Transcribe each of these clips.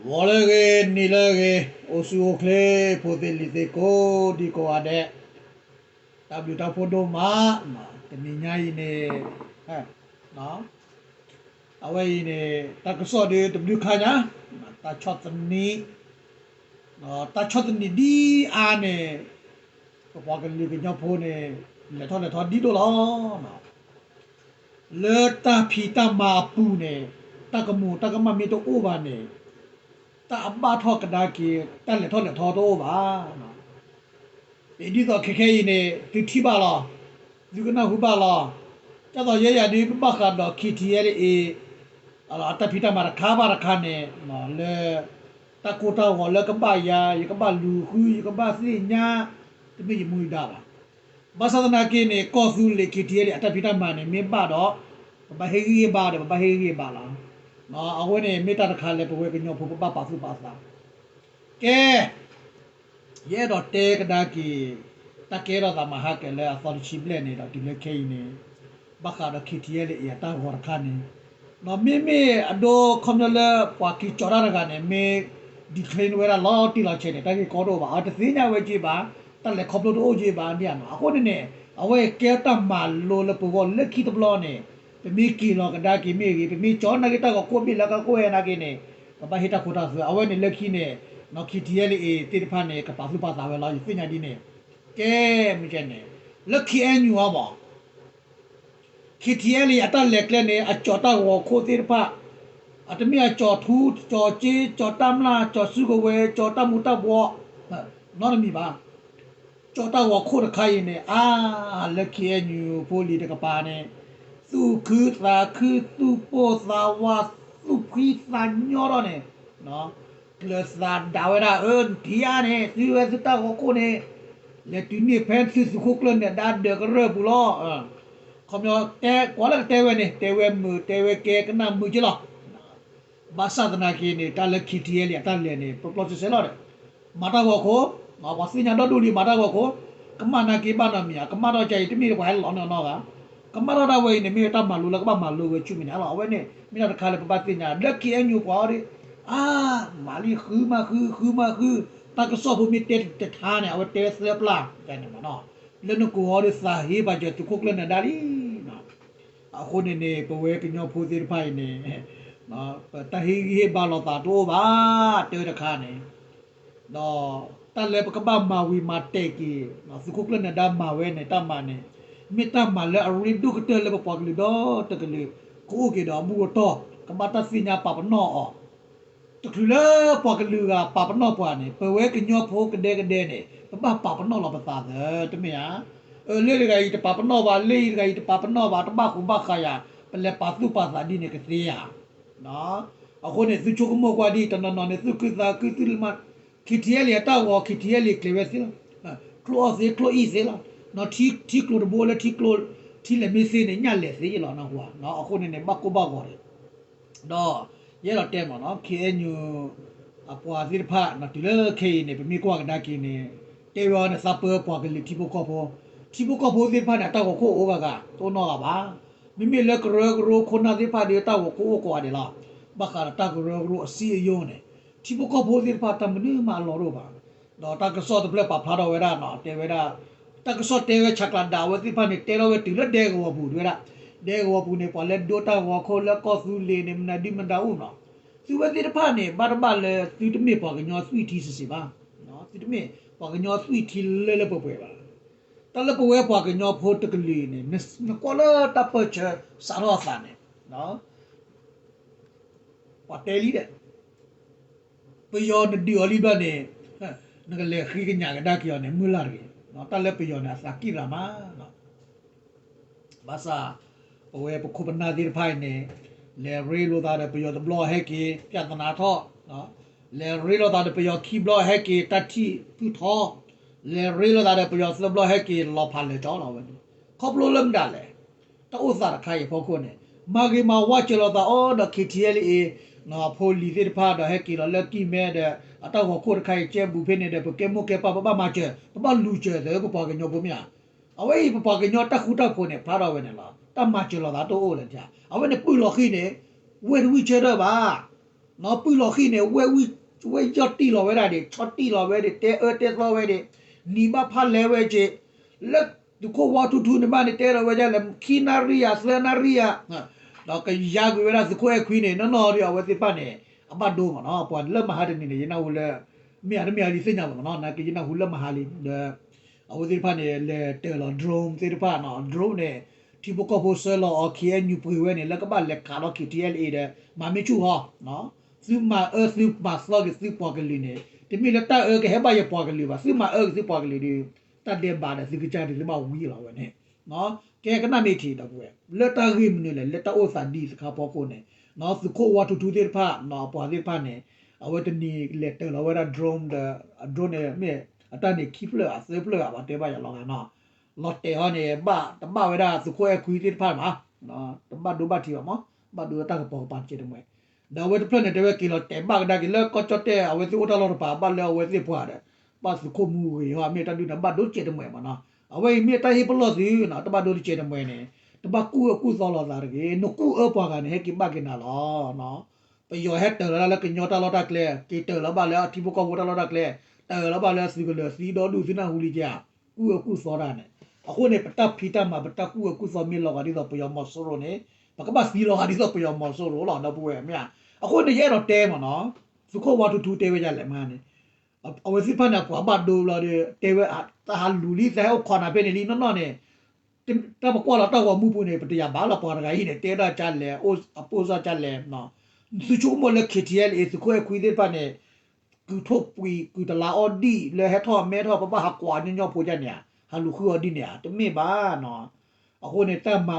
ဂီၤလၢအဂ့ၤ နံၤလၢအဂ့ၤ အိၣ်ဆူၣ်အိၣ်ချ့ ဖိသ့ၣ်လံၤသ့ၣ်ကိးဒံကိးဂၤဒဲး, တၢ်ဘျုးတၢ်ဖှိၣ်ဒိၣ်မး, တနံၤညါအံၤန့ၣ် အဝဲအံၤန့ၣ် တၢ်ကစီၣ်ဒုးတဘျုးခါညါ, တၢ်ဆီၣ်သနံး, တၢ်ဆီၣ်သနံးဒ်အါန့ၣ် ပပှၤကလုာ်ကညီဖိန့ၣ် လဲၤထီၣ်လဲၤထီဒ်ဒိၣ်လီၤ. လၢတၢ်ဖံးတၢ်မၤအပူၤန့ၣ် တၢ်ကမူၤတၢ်ကမၣ်မ့ၢ်တအိၣ်ဘၣ်န့ၣ် တၢ်အဘၣ်ထီၣ်ကဒါက့ၤ တၢ်လဲၤထီၣ်လဲၤထီတအိၣ်ဘၣ်. အံၤဒ်သိးခဲခဲအံၤန့ၣ် သုထံၣ်ဘၣ်လီၤ, သုကနၢ်ဟူဘၣ်လီၤ. ဒ်သိးယဲယၤဒ်ပဘၣ်ဃးဒီး ခံထံယဲလၢအံၤ အတၢ်ဖံးတၢ်မၤတခါဘၣ်တခါန့ၣ် လၢ တၢ်ကိၢ်တၢ်ဂီၤလၢကဘၣ်ယၤ ယကဘၣ်လူၤဃု ယကဘၣ်သ့ၣ်ညါ တမ့ၢ်ယမူယဒါဘၣ်. ဘၣ်ဆၣ်သနာ်က့န့ၣ် ကီၢ်သူလ့ၤ ခံထံယဲလၢအတၢ်ဖံးတၢ်မၤန့ၣ် မ့ၢ်ဘၣ်ဒီး ပဘၣ်ဟ့ၣ်ဂံၢ်ဟ့ၣ်ဘါဒီး ပဘၣ်ဟ့ၣ်ဂံၢ်ဟ့ၣ်ဘါလီၤ. အဃိန့ၣ် မ့ၢ်တၢ်တခါလၢပဝဲကညီဖိပဘၣ်ပာ်သူၣ်ပာ်သး ကဲ ယအဲၣ်ဒိးတဲကဒါက့ၤ တၢ်ကဲထီၣ်သးမဟါကဲၤလၢအသီတဆံဘျဲၣ်န့ၣ်ဒီး တုၤလၢခဲအံၤန့ၣ် ဘၣ်ဃးဒီး ခံထံယဲလၢအံၤ အတၢ်ဂီၤတခါန့ၣ် ဒီးမ့မ့ၢ်အဒိခီပညီလၢပှၤက့ၤကၠီၤတၢ်တဂၤန့ၣ် မ့ၢ် decline ဝဲဒၣ်လီၤတံၢ်လီၤဆဲးန့ၣ် တၢ်ဂ့ၢ်ကီတအိၣ်ဘၣ်. အတသ့ၣ်ညါဝဲက့ၤဘၣ်, တၢ်လဲၤခီဖျိတအိၣ်က့ၤဘၣ်ဒ်န့ၣ်. အဃိန့ၣ်န့ၣ် အဝဲကဲတၢ်မၤလိလၢပဂီၢ်လၢခံတဘျီန့ၣ် ပမ့ၢ်က့ၤလီၤကဒါက့ၤမ့ၢ်ဂ့ၤ, ပမ့ၢ်ကၠီၤနာ်က့ၤတၢ်ဂီၤခိၣ်ဘ့ၣ်လၢကကိၣ်ဝဲနာ်က့ၤန့ၣ် ပဘၣ်ဟ့ၣ်တၢ်ခိတၢ်သွဲ. အဝဲန့ၣ်လၢခံန့ၣ် ခံထံယဲလၢအံၤသ့ၣ်တဖၣ်န့ၣ် ကပာ်သူၣ်ပာ်သးဝဲလီၤ ယသ့ၣ်ညါဒ်န့ၣ်. ကဲ မ့ၢ်ကဲန့ၣ် လၢ KNU အီၤမး ခံထံယဲလၢအံၤ အတၢ်လဲၤကျဲန့ၣ် အကၠီၤတၢ်ဂီၤခိၣ်သ့ၣ်တဖၣ်, အတမ့ၢ်အကၠီၤထူ ကၠီၤစ့ ကၠီၤတၢ်မျၢ် ကၠီၤစုကဝဲၤ ကၠီၤတၢ်မူၤတၢ်ဘှီး နီတမံၤဘၣ်. ကၠီၤတၢ်ဂီၤခိၣ်တခါအံၤန့ၣ် အါ လၢ KNU ဖိလံၤတကပၤန့ၣ် သူၣ်ခုသးခု သူၣ်ပိၢ်သးဝး သူၣ်ဖှံသးညီထီၣ်န့ၣ် ကျၢၤသးဒးဝဲဒၣ် အၢ နထံၣ်ဧါန့ၣ် သုဝဲသုတၢ်ဂီၤခိၣ်န့ၣ် လဲၤတုၤန့ၢ်ဖဲသုသုးခိၣ်ကျၢၢ်နၢၤဒါဒၢးကရၢၢ်ပူၤလီၤ. ခီပညီ တဲကွၢ်လၢကတဲဝဲန့ၣ် တဲဝဲမုာ် တဲဝဲကဲကနၣ်မုာ်က့လီၤ. ဘၣ်ဆၣ်သနာ်က့န့ၣ် တၢ်လၢ ခံထံယဲလၢအံၤ အတၢ်လဲၤန့ၣ် ပျီပျီစဲစဲလီၤဒီး မၤတၢ်ဂီၤခိၣ်, ပှၤသ့ၣ်ညါဒီဒူၣ်လံ မၤတၢ်ဂီၤခိၣ်, ကမၣ်နာ်က့ဘၣ်နီတမံၤဧါ, ကမၣ်ထီၣ်ကဲအံၤ တမ့ၢ်ပှၤဟဲလီၤန့ၢ်အီၤနီတဂၤ, ကမၣ်ထီၣ်ဒၣ်ဝဲအံၤန့ၣ် မ့ၢ်တၢ်မၤလိလၢကဘၣ်မၤလိဝဲဆူမဲာ်ညါလီၤ. အဝဲန့ၣ် မ့ၢ်တၢ်တခါလၢပဘၣ်သ့ၣ်ညါ လၢ KNU ပှၤအီၤဒီး အါ မၤလံ ဃုမၤဃု ဃုမၤဃု, တၢ်ကစီၣ်ဖိမ့ၢ်တဲတထါန့ၣ် အဝဲတဲသၢပျၢ်န့ၣ်မးနီၤ, လၢနကိးအီၤဒီးသးဟ့ပာ်စၢၤသုးခိၣ်ကျၢၢ်နၢၤဒါလံ. အဃိန့ၣ်န့ၣ် ပဝဲကညီဖိသ့ၣ်တဖၣ်အံၤန့ၣ် ပတၢ်ဟ့ၣ်ဂံၢ်ဟ့ၣ်ဘါလိာ်သးတအိၣ်ဘၣ် တဲဝဲတခါန့ၣ်, ဒီးတၢ်လၢပကဘၣ်မၤဝံၤမၤတဲာ်က့ၤ သုးခိၣ်ကျၢၢ်နၢၤဒါမၤဝဲန့ၣ် တၢ်မၤန့ၣ် မ့ၢ်တၢ်မၤလၢအရ့ဒိၣ်ကတၢၢ်လၢပပှၤကလုာ်ဒီတကလုာ် ကအိၣ်က့ၤဒီးအဘူၣ်အတီၢ် ကဘၣ်တၢ်သ့ၣ်ညါပာ်ပနီၣ်အီၤ တချုးလၢပှၤကလုာ်ဂၤပာ်ပနီၣ်ပှၤန့ၣ် ပဝဲကညီဖိကဒဲကဒဲန့ၣ် ပဘၣ်ပာ်ပနီၣ်လီၤပသးသၢ တမ့ၢ်ဧါ. အၢ လၢတဂၤအံၤတပာ်ပနီၣ်ဘၣ် လၢအံၤတဂၤအံၤတပာ်ပနီၣ်ဘၣ် တဘၣ်ဃူဘၣ်ဃးယၤ ပလဲၤပာ်သူၣ်ပာ်သးဒ်န့ၣ်ကသ့ဧါ. အဃိန့ၣ် သုဆိကမိၣ်ကွၢ်ဒ်တနီၤနီၤန့ၣ် သူၣ်ခုသးခု သုလၢမၤ ခံထံယဲလၢအံၤအတၢ်ဂီၤ ခံထံယဲလၢအံၤကျဲၤဝဲသ့လီၤ. ချိၣ်အီၣ်သ့ ချိၣ်အံၣ်သ့လီၤ. ထံကျိတဘိလၢထံကျိ ထံလဲၤမ့ၢ်သ့န့ၣ် ညၣ်လဲၤသ့လီၤနဟူဧါ. အဃိန့ၣ်န့ၣ် ဘၣ်ကိၢ်ဘၣ်ဂီၤန့ၣ် ဒီးယအဲၣ်ဒိးတဲမးနီၤ KNU အပှၤသ့ၣ်တဖၣ် တုၤလၢခဲအံၤန့ၣ် ပမ့ၢ်ကွၢ်ကဒါက့ၤန့ၣ် တဲဝဲအီၤန့ၣ် သးပၢပှၤကလုာ်ထံဖိကီၢ်ဖိ, ထံဖိကီၢ်ဖိသ့ၣ်တဖၣ်န့ၣ် အတၢ်ဂီၤခိၣ်အိၣ်ဂၤဂၤ တအိၣ်နီတဂၤဘၣ်. မ့မ့ၢ်လၢကရၢကရိခိၣ်နၢ်သ့ၣ်တဖၣ်ဒီး တၢ်ဂီၤခိၣ်အိၣ်ကိးဂၤဒဲးလီၤ. ဘၣ်ဃးဒီးတၢ်ကရၢကရိအစံၣ်အယိာ်န့ၣ် ထံဖိကီၢ်ဖိသ့ၣ်တဖၣ်တၢ်မနုၤမးအလီၢ်တအိၣ်ဘၣ်. ဒီးတၢ်ကစီၣ်တဖျၢၣ်ပာ်ဖျါထီၣ်ဝဲဒၣ်နီၤ တဲဝဲဒၣ် တၢ်ကစီၣ်တဲဝဲဆးကျးဒၣ်ဝဲသ့ၣ်တဖၣ်န့ၣ် တဲထီၣ်ဝဲတုၤလၢဒဲကဝီၤပူၤ တဲဝဲဒၣ် ဒဲကဝီၤပူၤန့ၣ် ပှၤလၢဒိတၢ်ဂီၤခိၣ်လၢကီၢ်သူလ့ၤန့ၣ် မနုၤဒုမတၤအိၣ်နီၤ. သုဝဲသ့ၣ်တဖၣ်န့ၣ် ဘၣ်တဘၣ်လၢသုတမ့ၢ်ပှၤကညီသွံၣ်ထံစ့ၢ်စ့ၢ်ဘၣ်. သုတမ့ၢ်ပှၤကညီသွံၣ်ထံလၢလၢပှဲၤပှဲၤဘၣ်. တၢ်လၢပဝဲပှၤကညီဖိတကလုာ်န့ၣ် နကွၢ်လၢတၢ်ပၢၢ်ဆၢစးထီၣ်အသးန့ၣ် ပှၤတဲလံဒီး ပယီၤနဒုးအီၤလံဘျီန့ၣ် နကလဲၤဃ့ကညးကဒါက့ၤအီၤန့ၣ် မုၢ်လၢ်တဂ့ၤ. တၢ်လၢပယီၤန့ၣ် အသးကံၢ်ရၤမး ဘၣ်ဆၣ် ပဝဲပခိၣ်ပနၢ်သ့ၣ်တဖၣ်အံၤန့ၣ် လဲၤရ့လိာ်သးဒီးပယီၤတဘျီဟဲက့ၤ ပြဿနာထီၣ်, လဲၤရ့လိာ်သးဒီးပယီၤခံဘျီဟဲက့ၤ တၢ်ထံၣ်ဖုၣ်ထီ, လဲၤရ့လိာ်သးဒီးပယီၤသၢဘျီဟဲက့ၤ လီၤဖးလၢာ်ကၠီလီၤဝဲန့ၣ် ခီဖျိလၢမတၤလဲၣ်. တၢ်အိၣ်သးတခါအံၤအဖီခိၣ်န့ၣ် မၤဂ့ၤမၤဝါစၢၤလိာ်သးအီၤဒီး ခံထံယဲလၢအံၤ ဖိလံၤသ့ၣ်တဖၣ်ဒီးဟဲက့ၤလီၤလၢကံၢ်မဲဒီး အတၢ်ဂီၤခိၣ်တခါအံၤကဲဘူးဖဲန့ၣ်ဒီး ပကဲမိၢ်ကဲပၢ် ပဘၣ်မၤစၢၤ ပဘၣ်လူၤစၢၤသၢ ပပှၤကညီဖိမ့ၢ်ဧါ. အဝဲအံၤပပှၤကညီတၢ်ဃူတၢ်ဖိးန့ၣ် ဖျါထီၣ်ဝဲန့ၣ်လီၤ. တၢ်မၤစၢၤလိာ်သးတအိၣ်လၢၤ. အဝဲန့ၣ်ပုၢ်လီၤဃံၤန့ၣ် ဝဲတဝံၢ်ဆၢထၢၣ်ဘၣ်. နီၢ်ပုၢ်လီၤဃံၤန့ၣ် ဝဲယီၢ်တံၢ်လီၤဝဲဒၣ်ဒံး ဆီၣ်တံၢ်လီၤဝဲဒံး တဲအၢတဲသီဝဲဒံး နံၤဘၣ်ဖၣ်လဲဝဲက့ၤ လၢသုးခိၣ်ဝါထူထူန့ၣ်ဘၣ်န့ၣ် တဲလီၤဝဲဒၣ်လၢ ခံနၣ်ရံၣ်ဧါ သၢနၣ်ရံၣ်ဧါ ဒီးကယါကွံာ်ဝဲဒၣ်သုးခိၣ်အဲၣ်ခွံန့ၣ် နီၢ်နီၢ်ဒီး အဝဲသ့ၣ်တဖၣ်န့ၣ် အဘၣ်ဒိမ့ၢ်နီၤ ပှၤလၢမဟါတနံၤန့ၣ် ယနၢ်ဟူလၢ မ့ၢ်ဧါတမ့ၢ်ဧါဒ်သ့ၣ်ညါဘၣ်မ့ၢ်နီၤ နာ်က့ယနၢ်ဟူလၢမဟါလံ ဒီး အဝဲသ့ၣ်တဖၣ်န့ၣ် လဲၤတၢၢ်လီၤ drone သ့ၣ်တဖၣ်နီၤ drone န့ၣ် ထံဖိကီၢ်ဖိဆှၢလီၤအီၤ ခ့ၣ်အဲၣ်ယူၣ်ပှ့ၤဝဲန့ၣ် လၢကဘၣ်လဲၤခးဒီး ခ့ၣ်ထံၣ်အဲၣ်လ်အ့ဒီး မၤမ့ၢ်ဆူၣ်ဟီ သုမၤအၢသုမၤသီက့ၤသုပှၤကလုာ်န့ၣ် တမ့ၢ်လၢတၢ်အၢကဟဲဘၣ်ယပှၤကလုာ်ဘၣ် သုမၤအၢက့ၤသုပှၤကလုာ်ဒီး တၢ်ဒဲးဘးဒီးသုကစၢ်ဒုးသုဘၣ်ဝံၤလီၤဝဲန့ၣ် ကဲကနၣ်မ့ၢ်ထံၣ်ဒီပုၢ်ဝဲၢ် လၢတၢ်ဂ့ၢ်မနုၤလဲၣ် လၢတၢ်အိၣ်သးဒ်အံၤတခါအဖီခိၣ်န့ၣ် သုးခိၣ်ဝါထူထူသ့ၣ်တဖၣ် အပှၤသ့ၣ်တဖၣ်န့ၣ် အဝဲတနံၤလဲၤတၢၢ်လီၤဝဲဒၣ် drone ဒီး drone န့ၣ် မ့ၢ်အတၢ်န့ၣ်ခံဖျၢၣ်ဧါသၢဖျၢၣ်ဧါ ပှၤတဲဘၣ်ယၤလီၤဂာ်နီၤ လီၤတဲာ်ဟီန့ၣ် ဘၣ်တဘၣ်ဝဲဒၣ်သုးခိၣ်အဲၣ်ခွံသ့ၣ်တဖၣ်မး တဘၣ်ဒိဘၣ်ထံးဘၣ်မး ဘၣ်ဒိတၢ်ကပီၤကပၤတကဲးတမှဲၤ ဒီးအဝဲတဖျၢၣ်န့ၣ် တဲဝဲက့ၤလီၤတဲာ်ဘၣ်ကဒါက့ၤလၢကီၢ်ကၠီၣ်တဲၣ် အဝဲသ့ၣ်အိၣ်တၢ်လီၢ်တပၤ ဘၣ်လၢအဝဲသ့ၣ်ပှၤဒီး ဘၣ်သုးခိၣ်မူဂ့ၤဟီ မ့ၢ်တၢ်ဒုးန့ၣ် ဘၣ်ဒိတကဲးတမှဲၤမးနီၤ အဝဲအံၤမ့ၢ်တၢ်ဟ့ၣ်ပလီၢ်သုနီၤ တဘၣ်ဒိတကဲးတမှဲၤန့ၣ် တဘၣ်ကူၣ်အၢကူၣ်သီလိာ်သးတဂ့ၤ နကူၣ်အၢပှၤဂၤန့ၣ် ဟဲက့ၤဘၣ်က့ၤနၤလီၤ ပယီၤဟဲတၢၢ်လီၤဒၣ်လၢကညီတၢ်လီၢ်တၢ်ကျဲ က့ၤတၢၢ်လီၤဘၣ်လၢထံဖိကီၢ်ဖိတၢ်လီၢ်တၢ်ကျဲ တၢၢ်လီၤဘၣ်လၢသုးကလၢၤသံဒီဒူၣ်သုနၢ်ဟူလံက့ဧါ ကူၣ်အၢကူၣ်သီတၢ်န့ၣ် အဃိန့ၣ် ပတၢ်ဖံးတၢ်မၤ ပတၢ်ကူၣ်အၢကူၣ်သီမ့ၢ်လီၤဂာ်ဒ်သိးပယီၤမီၤစိရိၤန့ၣ် ပကဘၣ်သံလီၤဂာ်ဒ်သိးပယီၤမီၤစိရိၤလီၤ ဒီပုၢ်ဝဲၢ်မ့ၢ်ဧါ အဃိန့ၣ် ယအဲၣ်ဒိးတဲမ့ၢ်နီၤ သုးခိၣ်ဝါထူထူတဲဝဲဒ်လဲၣ်မးန့ၣ် အဝဲသ့ၣ်တဖၣ်န့ၣ် အပှၤဘၣ်ဒိဘျီဒီး တဲဝဲ သးဟးလူၤလံ သးဟဲအိၣ်ခိးနၤဖဲန့ၣ်လံ နီၢ်နီၢ်န့ၣ် တၢ်ပကွၢ်လီၤတၢ်ဂီၤမုၢ်ပူၤန့ၣ် ပတယာ်ဘၣ်လီၤ ပှၤတဂၤအံၤန့ၣ် တဲဒၣ်ကလဲၣ် အပိၢ်စၢ်ကလဲၣ် သုဆိကမိၣ်လၢ ခ့ၣ်ထံၣ်အဲၣ်လ်အ့ သုးခိၣ်အဲၣ်ခွံသ့ၣ်တဖၣ်န့ၣ် ကုၢ်ထိၣ်ပှံၤ ကုၢ်တလးအီၣ်ဒံၣ် လၢဟဲထီၣ်မဲထီၣ် ပဘၣ်ဟးကွၢ်ညီညီဖိဒ်န့ၣ်ဧါ ဟးလူၤဃုအီၤဒ်န့ၣ်ဧါ တမ့ၢ်ဘၣ်နီၤ အဃိန့ၣ် တၢ်မၤ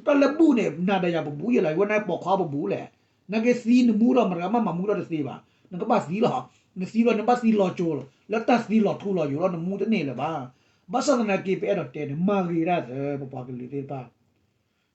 တၢ်လၢဘူၣ်န့ၣ် နၤဒီးယၤပဘူးယဲလီၤ ယဝဲန့ၣ်ပိာ်ခွါပဘူးလဲၣ် နာ်က့သံနမူဒီး မတၤဂၤမးမၤမူထီၣ်တသ့ဘၣ် နကဘၣ်သံလီၤ နသံလီၤ နဘၣ်သံလီၤကၠိလီၤ လၢတၢ်သံလီၤထူလီၤယိာ်လီၤ နမူတန့ၢ်လၢၤဘၣ် ဘၣ်ဆၣ်သနာ်က့ ပအဲၣ်ဒိးတဲန့ၣ် မၤဂ့ၤတၢ်သၢပပှၤကလုာ်သ့ၣ်တဖၣ်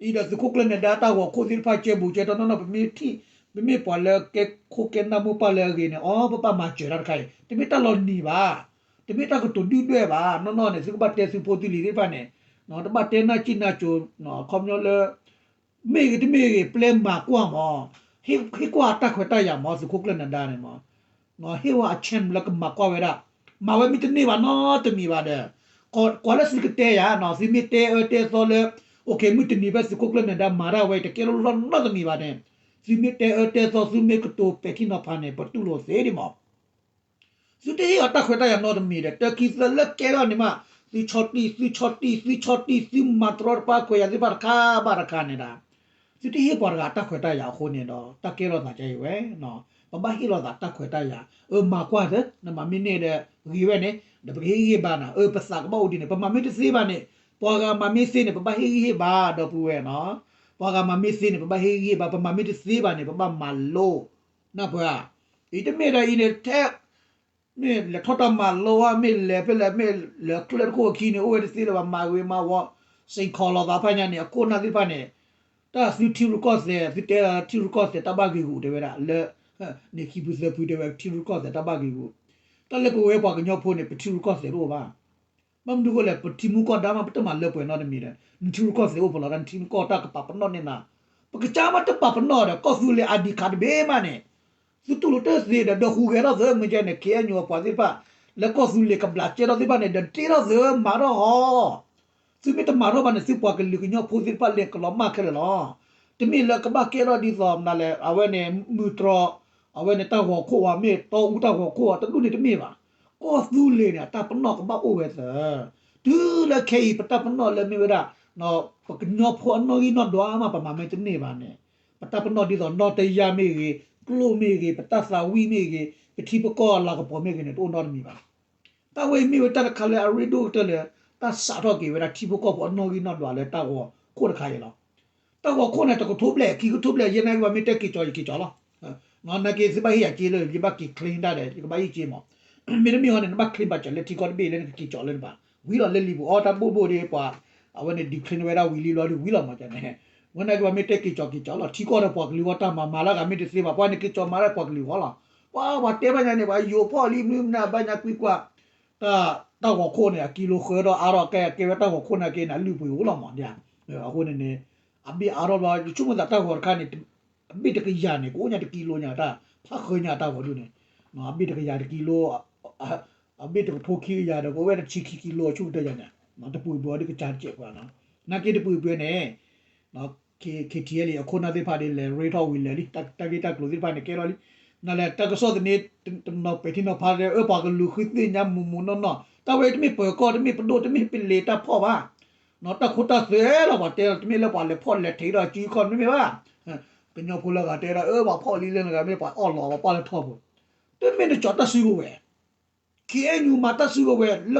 အံၤဒီးသုးခိၣ်ကျၢၢ်နၢၤဒါတၢ်ဂီၤခိၣ်သ့ၣ်တဖၣ် ကဲဘူးကဲထီၣ်နီၢ်နီၢ် ပမ့ၢ်ထံၣ် ပမ့ၢ်ပှၤလၢကဲခိၣ်ကဲနၢ်မိၢ်ပၢ်လၢအဂ့ၤန့ၣ် အီ ပဘၣ်မၤစၢၤတၢ်တခါအံၤ တမ့ၢ်တၢ်လီၤနံၤဘၣ် တမ့ၢ်တၢ်ကတိၤဒုၣ်ဒွဲၣ်ဘၣ် နီၢ်နီၢ်န့ၣ် သုကဘၣ်တဲသုဖိသုလံၤသ့ၣ်တဖၣ်န့ၣ် တဘၣ်တဲနၢ်စံၣ်နၢ်စိၤ ခီပညီလၢ မ့ၢ်ဂ့ၤတမ့ၢ်ဂ့ၤ ပျဲမၤကွၢ်မး ဟ့ၣ်ကွၢ်တၢ်ခွဲးတၢ်ယာ်မး သုးခိၣ်ကျၢၢ်နၢၤဒါန့ၣ်မး ဟ့ၣ်ဝဲအ chance လၢကမၤကွၢ်ဝဲဒၣ် မၤဝဲမ့ၢ်တန့ၢ်ဘၣ်နီတမံၤဘၣ်ဒီး ကွၢ်လၢသုကတဲယၤနီၤ သုမ့ၢ်တဲအၢတဲသီလၢ okay မုၢ်တနံၤဖဲသုးခိၣ်ကျၢၢ်နၢၤဒါမၤတၢ်ဝဲ တကဲလီၤလီၤနီတမံၤဘၣ်န့ၣ် သုမ့ၢ်တဲအၢတဲသီ သုမ့ၢ်ကတိၤပဲာ်ထံနီၤဖးန့ၣ် ပတူၢ်လိာ်သ့ဒံးမး သုတဟ့ၣ်အီၤတၢ်ခွဲးတၢ်ယာ်နီတမံၤဒီး တၢ်ခံသၢလၢကဲထီၣ်န့ၣ်မး သုဆီၣ်တံၢ် သုဆီၣ်တံၢ် သုဆီၣ်တံၢ် သုမၤတရီတပါခွဲးယာ်သ့ၣ်တဖၣ်တခါဘၣ်တခါန့ၣ်ဒီး သုတဟ့ၣ်ပှၤတဂၤတၢ်ခွဲးတၢ်ယာ်အဃိန့ၣ်ဒီး တၢ်ကဲထီၣ်သးကဲအံၤဝဲ ပဘၣ်ဟ့ၣ်လီၤသးတၢ်ခွဲးတၢ်ယာ် အၢ မၤကွၢ်သၢ နမၤမ့ၢ်န့ၢ်ဒီးဂ့ၤဝဲန့ၣ် ဒီးပကဟ့ၣ်ဂံၢ်ဟ့ၣ်ဘါနၤ အၢ ပသးကဘၣ်အိၣ်ဒ်န့ၣ် ပမၤမ့ၢ်တသ့ဘၣ်န့ၣ် ပှၤဂၤမၤမ့ၢ်သ့န့ၣ် ပဘၣ်ဟ့ၣ်ဂံၢ်ဟ့ၣ်ဘါ ဒီပုၢ်ဝဲၢ်နီၤ ပှၤဂၤမၤမ့ၢ်သ့န့ၣ် ပဘၣ်ဟ့ၣ်ဂံၢ်ဟ့ၣ်ဘါ ပမၤမ့ၢ်တသ့ဘၣ်န့ၣ် ပဘၣ်မၤလိ နၢ်ပၢၢ်ဧါ အံၤတမ့ၢ်ဒီးအံၤန့ၣ် ထဲ မ့ၢ်လဲၤထီၣ်တၢ်မၤလိဧါ မ့ၢ်လဲၤဖဲလဲၣ် မ့ၢ်လဲၤကျဲတခိၣ်အခံန့ၣ် အိၣ်ဝဲတသ့လၢၤဘၣ် မၤဂ့ၤမၤဝီ စိန်ခေါ်လိာ်သးဖးညါန့ၣ် အခိၣ်အနၢ်သ့ၣ်တဖၣ်န့ၣ် တၢ်သုထံရူၢ်ကီၢ်သဲး သုတဲထံရူၢ်ကီၢ်သဲးတၢ်ဘၣ်ဂ့ၢ်ဂူာ်တဲဝဲဒၣ် လၢ န့ၣ်ခံဖုသၢဖုတဲဝဲထံရူၢ်ကီၢ်သဲးတၢ်ဘၣ်ဂ့ၢ်ဂူာ် တၢ်လၢပဝဲပှၤကညီဖိန့ၣ် ပထံရူၢ်ကီၢ်သဲးတအိၣ်ဘၣ် ဘၣ်မနုၤဃိလဲၣ် ပထံမူကီၢ်ဒါမး ပတမၤလၢပှဲၤနီတမံၤဒီး နထံရူၢ်ကီၢ်သဲးအိၣ်ဖဲလဲၣ် နထံမူကီၢ်တၢ်ကပာ်ပနီၣ်န့ၢ်နၤ ပကစၢ်မးတပာ်ပနီၣ်ဒီး ကီၢ်သူလ့ၤ ID card တဘ့ၣ်မးန့ၣ် သုတူၢ်လိာ်တသ့ဒီး ဒီးဟူးဂဲၤထီၣ်သၢမုၢ်ကဲန့ၣ် ခ့ၣ်အဲၣ်ယူၣ် အပှၤသ့ၣ်တဖၣ် လၢကီၢ်သူလ့ၤကဘျးကဲထီၣ်သ့ၣ်တဖၣ်န့ၣ် ဒီးတ့ထီၣ်သၢမၤထီၣ်ဟီ သုမ့ၢ်တမၤထီၣ်ဘၣ်န့ၣ် သုပှၤကလုာ်ကညီဖိသ့ၣ်တဖၣ်လဲၤကလီၤမၢ်ခဲလၢာ်လီၤ. တမ့ၢ်လၢကဘၣ်ကဲထီၣ်ဒ်သိးမနုၤလဲၣ် အဝဲန့ၣ်မုၢ်တြီၤ အဝဲန့ၣ်တၢ်ဂီၤခိၣ်ဝဲ မ့ၢ်တီအူတၢ်ဂီၤခိၣ်ဝဲ တဒူၣ်န့ၣ်တမ့ၢ်ဘၣ်. ကီၢ်သူလ့ၤန့ၣ် အတၢ်ပနီၣ်ကဘၣ်အိၣ်ဝဲသၢ တုၤလၢခဲအံၤ ပတၢ်ပနီၣ်လၢမ့ၢ်ဝဲဒၣ် ပကညီဖိအနီၣ်ဂံၢ်နီၣ်ဒွးမး ပမၤမ့ၢ်တန့ၢ်ဘၣ်န့ၣ် ပတၢ်ပနီၣ်ဒ်သိးနီၢ်တယၢ်မ့ၢ်ဂ့ၤ, ကျိၣ်မ့ၢ်ဂ့ၤ, ပတၢ်သးဝံၣ်မ့ၢ်ဂ့ၤ, ပထံပကီၢ်အလၤကပီၤမ့ၢ်ဂ့ၤန့ၣ် တအိၣ်နီတမံၤဘၣ်. တၢ်ဝဲအံၤမ့ၢ်ဝဲတၢ်တခါလၢအရ့ဒိၣ်ကတၢၢ်လၢ တၢ်စးထီၣ်က့ၤဝဲဒၣ်ထံဖိကီၢ်ဖိအနီၣ်ဂံၢ်နီၣ်ဒွးလၢတၢ်ဂီၤခိၣ်တခါအံၤလီၤ. တၢ်ဂီၤခိၣ်န့ၣ် တကထိဘျဲၣ် ခံကထိဘျဲၣ် ယဲနာ်က့ၤပှၤမ့ၢ်တဲက့ၤကီၤယက့ၤကီၤလီၤ. နာ်က့ၤသုဘၣ်ဟ့ၣ်ယၤက့ၤလၢ ယဘၣ်က့ၤ claim တၢ်ဒီး ယကဘၣ်ဟ့ၣ်က့ၤမး. မ့တမ့ၢ်ဟီန့ၣ် နဘၣ် claim ဘၣ်စၢၤလၢထံကီၢ်တဘ့ၣ်လၢနကက့ၤကီၤလၢနဘၣ် ဝံၤလီၤလၢလံာ်ပူၤအီၤ တၢ်ဘိၣ်ဘိၣ်ဒီးပှၤ အဝဲန့ၣ် declare ဝဲဒၣ်ဝံၤလံလီၤဒီးဝံၤလီၤမးန့ၣ် ဝဲနာ်က့ၤပှၤမ့ၢ်တဲက့ၤကီၤက့ၤကီၤလီၤ ထံကီၢ်ဒီးပှၤကလုာ်ဝဲတၢ်မၤမၤလၢဂၤမ့ၢ်တသ့ဘၣ် ပှၤန့ၣ်က့ၤကီၤမၤလၢပှၤကလုာ်ဂီၢ်လီၤ. ပှၤပှၤတဲဘၣ်ညါန့ၣ် ပှၤယိၤဖီၣ်လံမနုၤမနုၤဘၣ်ညါကွံာ်ကွၢ် တၢ် တၢ်ဂီၤခိၣ်န့ၣ် အကံလိဃၢဒီးအါထီၣ်ကဲ ကဲဝဲတၢ်ဂီၤခိၣ်နာ်က့န့ၣ် အလုၢ်အပှ့ၤအိၣ်လီၤမး. အဃိန့ၣ်န့ၣ် အဘ့ၣ်အါထီၣ်ဘျီ ယဆိကမိၣ်သးတၢ်ဂီၤတခါန့ၣ် အဘ့ၣ်တကယၤန့ၣ် ကအိၣ်ညါတကံလိညါတၢ် ဖးဃၢညါတၢ်ဂီၤဒုန့ၣ်, အဘ့ၣ်တကယၤတကံလိ, အဘ့ၣ်တကထိခံကယၤဒီး ကအိၣ်ဝဲတဆံခံကံလိအဆူၣ်ကတၢၢ်ယၤန့ၣ်, တပူၤပှဲၤဒ်ကစၢ်တစဲးပှၤနီၤ, နာ်က့တပူၤပှဲၤန့ၣ် KTLA အခိၣ်နၢ်သ့ၣ်တဖၣ်ဒ်လဲၤရ့ထီၣ်ဝံၤလၢာ်လံ, တၢ်ဂ့ၢ်တၢ်ကျိၤသ့ၣ်တဖၣ်န့ၣ် ကဲထီၣ်လံ, နလဲၤတၢ်ကစီၣ်သန့ တနီၤပဲာ်ထံနီၤဖးတဲ အၢ ပှၤကလူၤဃုသ့ၣ်ညါမူးမူးနီၢ်နီၢ်, တၢ်ဝဲတမ့ၢ်ပၢၤကီၢ် တမ့ၢ်ပဒိၣ် တမ့ၢ်ပလ့ၤတၢ်ဖီၣ်ဘၣ်, တၢ်ခိတၢ်သွဲလီၤ ပှၤတဲလီၤ တမ့ၢ်လၢပှၤလဲၤဖီၣ်လဲၤထံးဒီးစုခီၣ် တမ့ၢ်ဘၣ်, ကညီဖိလၢဂၤတဲဒၣ် အၢ ပှၤဖီၣ်လံလၢနဂၤမ့ၢ်ပှၤအီၣ်လီၤ ပှၤပာ်လၢထီပူၤ, တမ့ၢ်နကၠီၤတၢ်စုကဝဲၤ KNU မၤတၢ်စုကဝဲၤ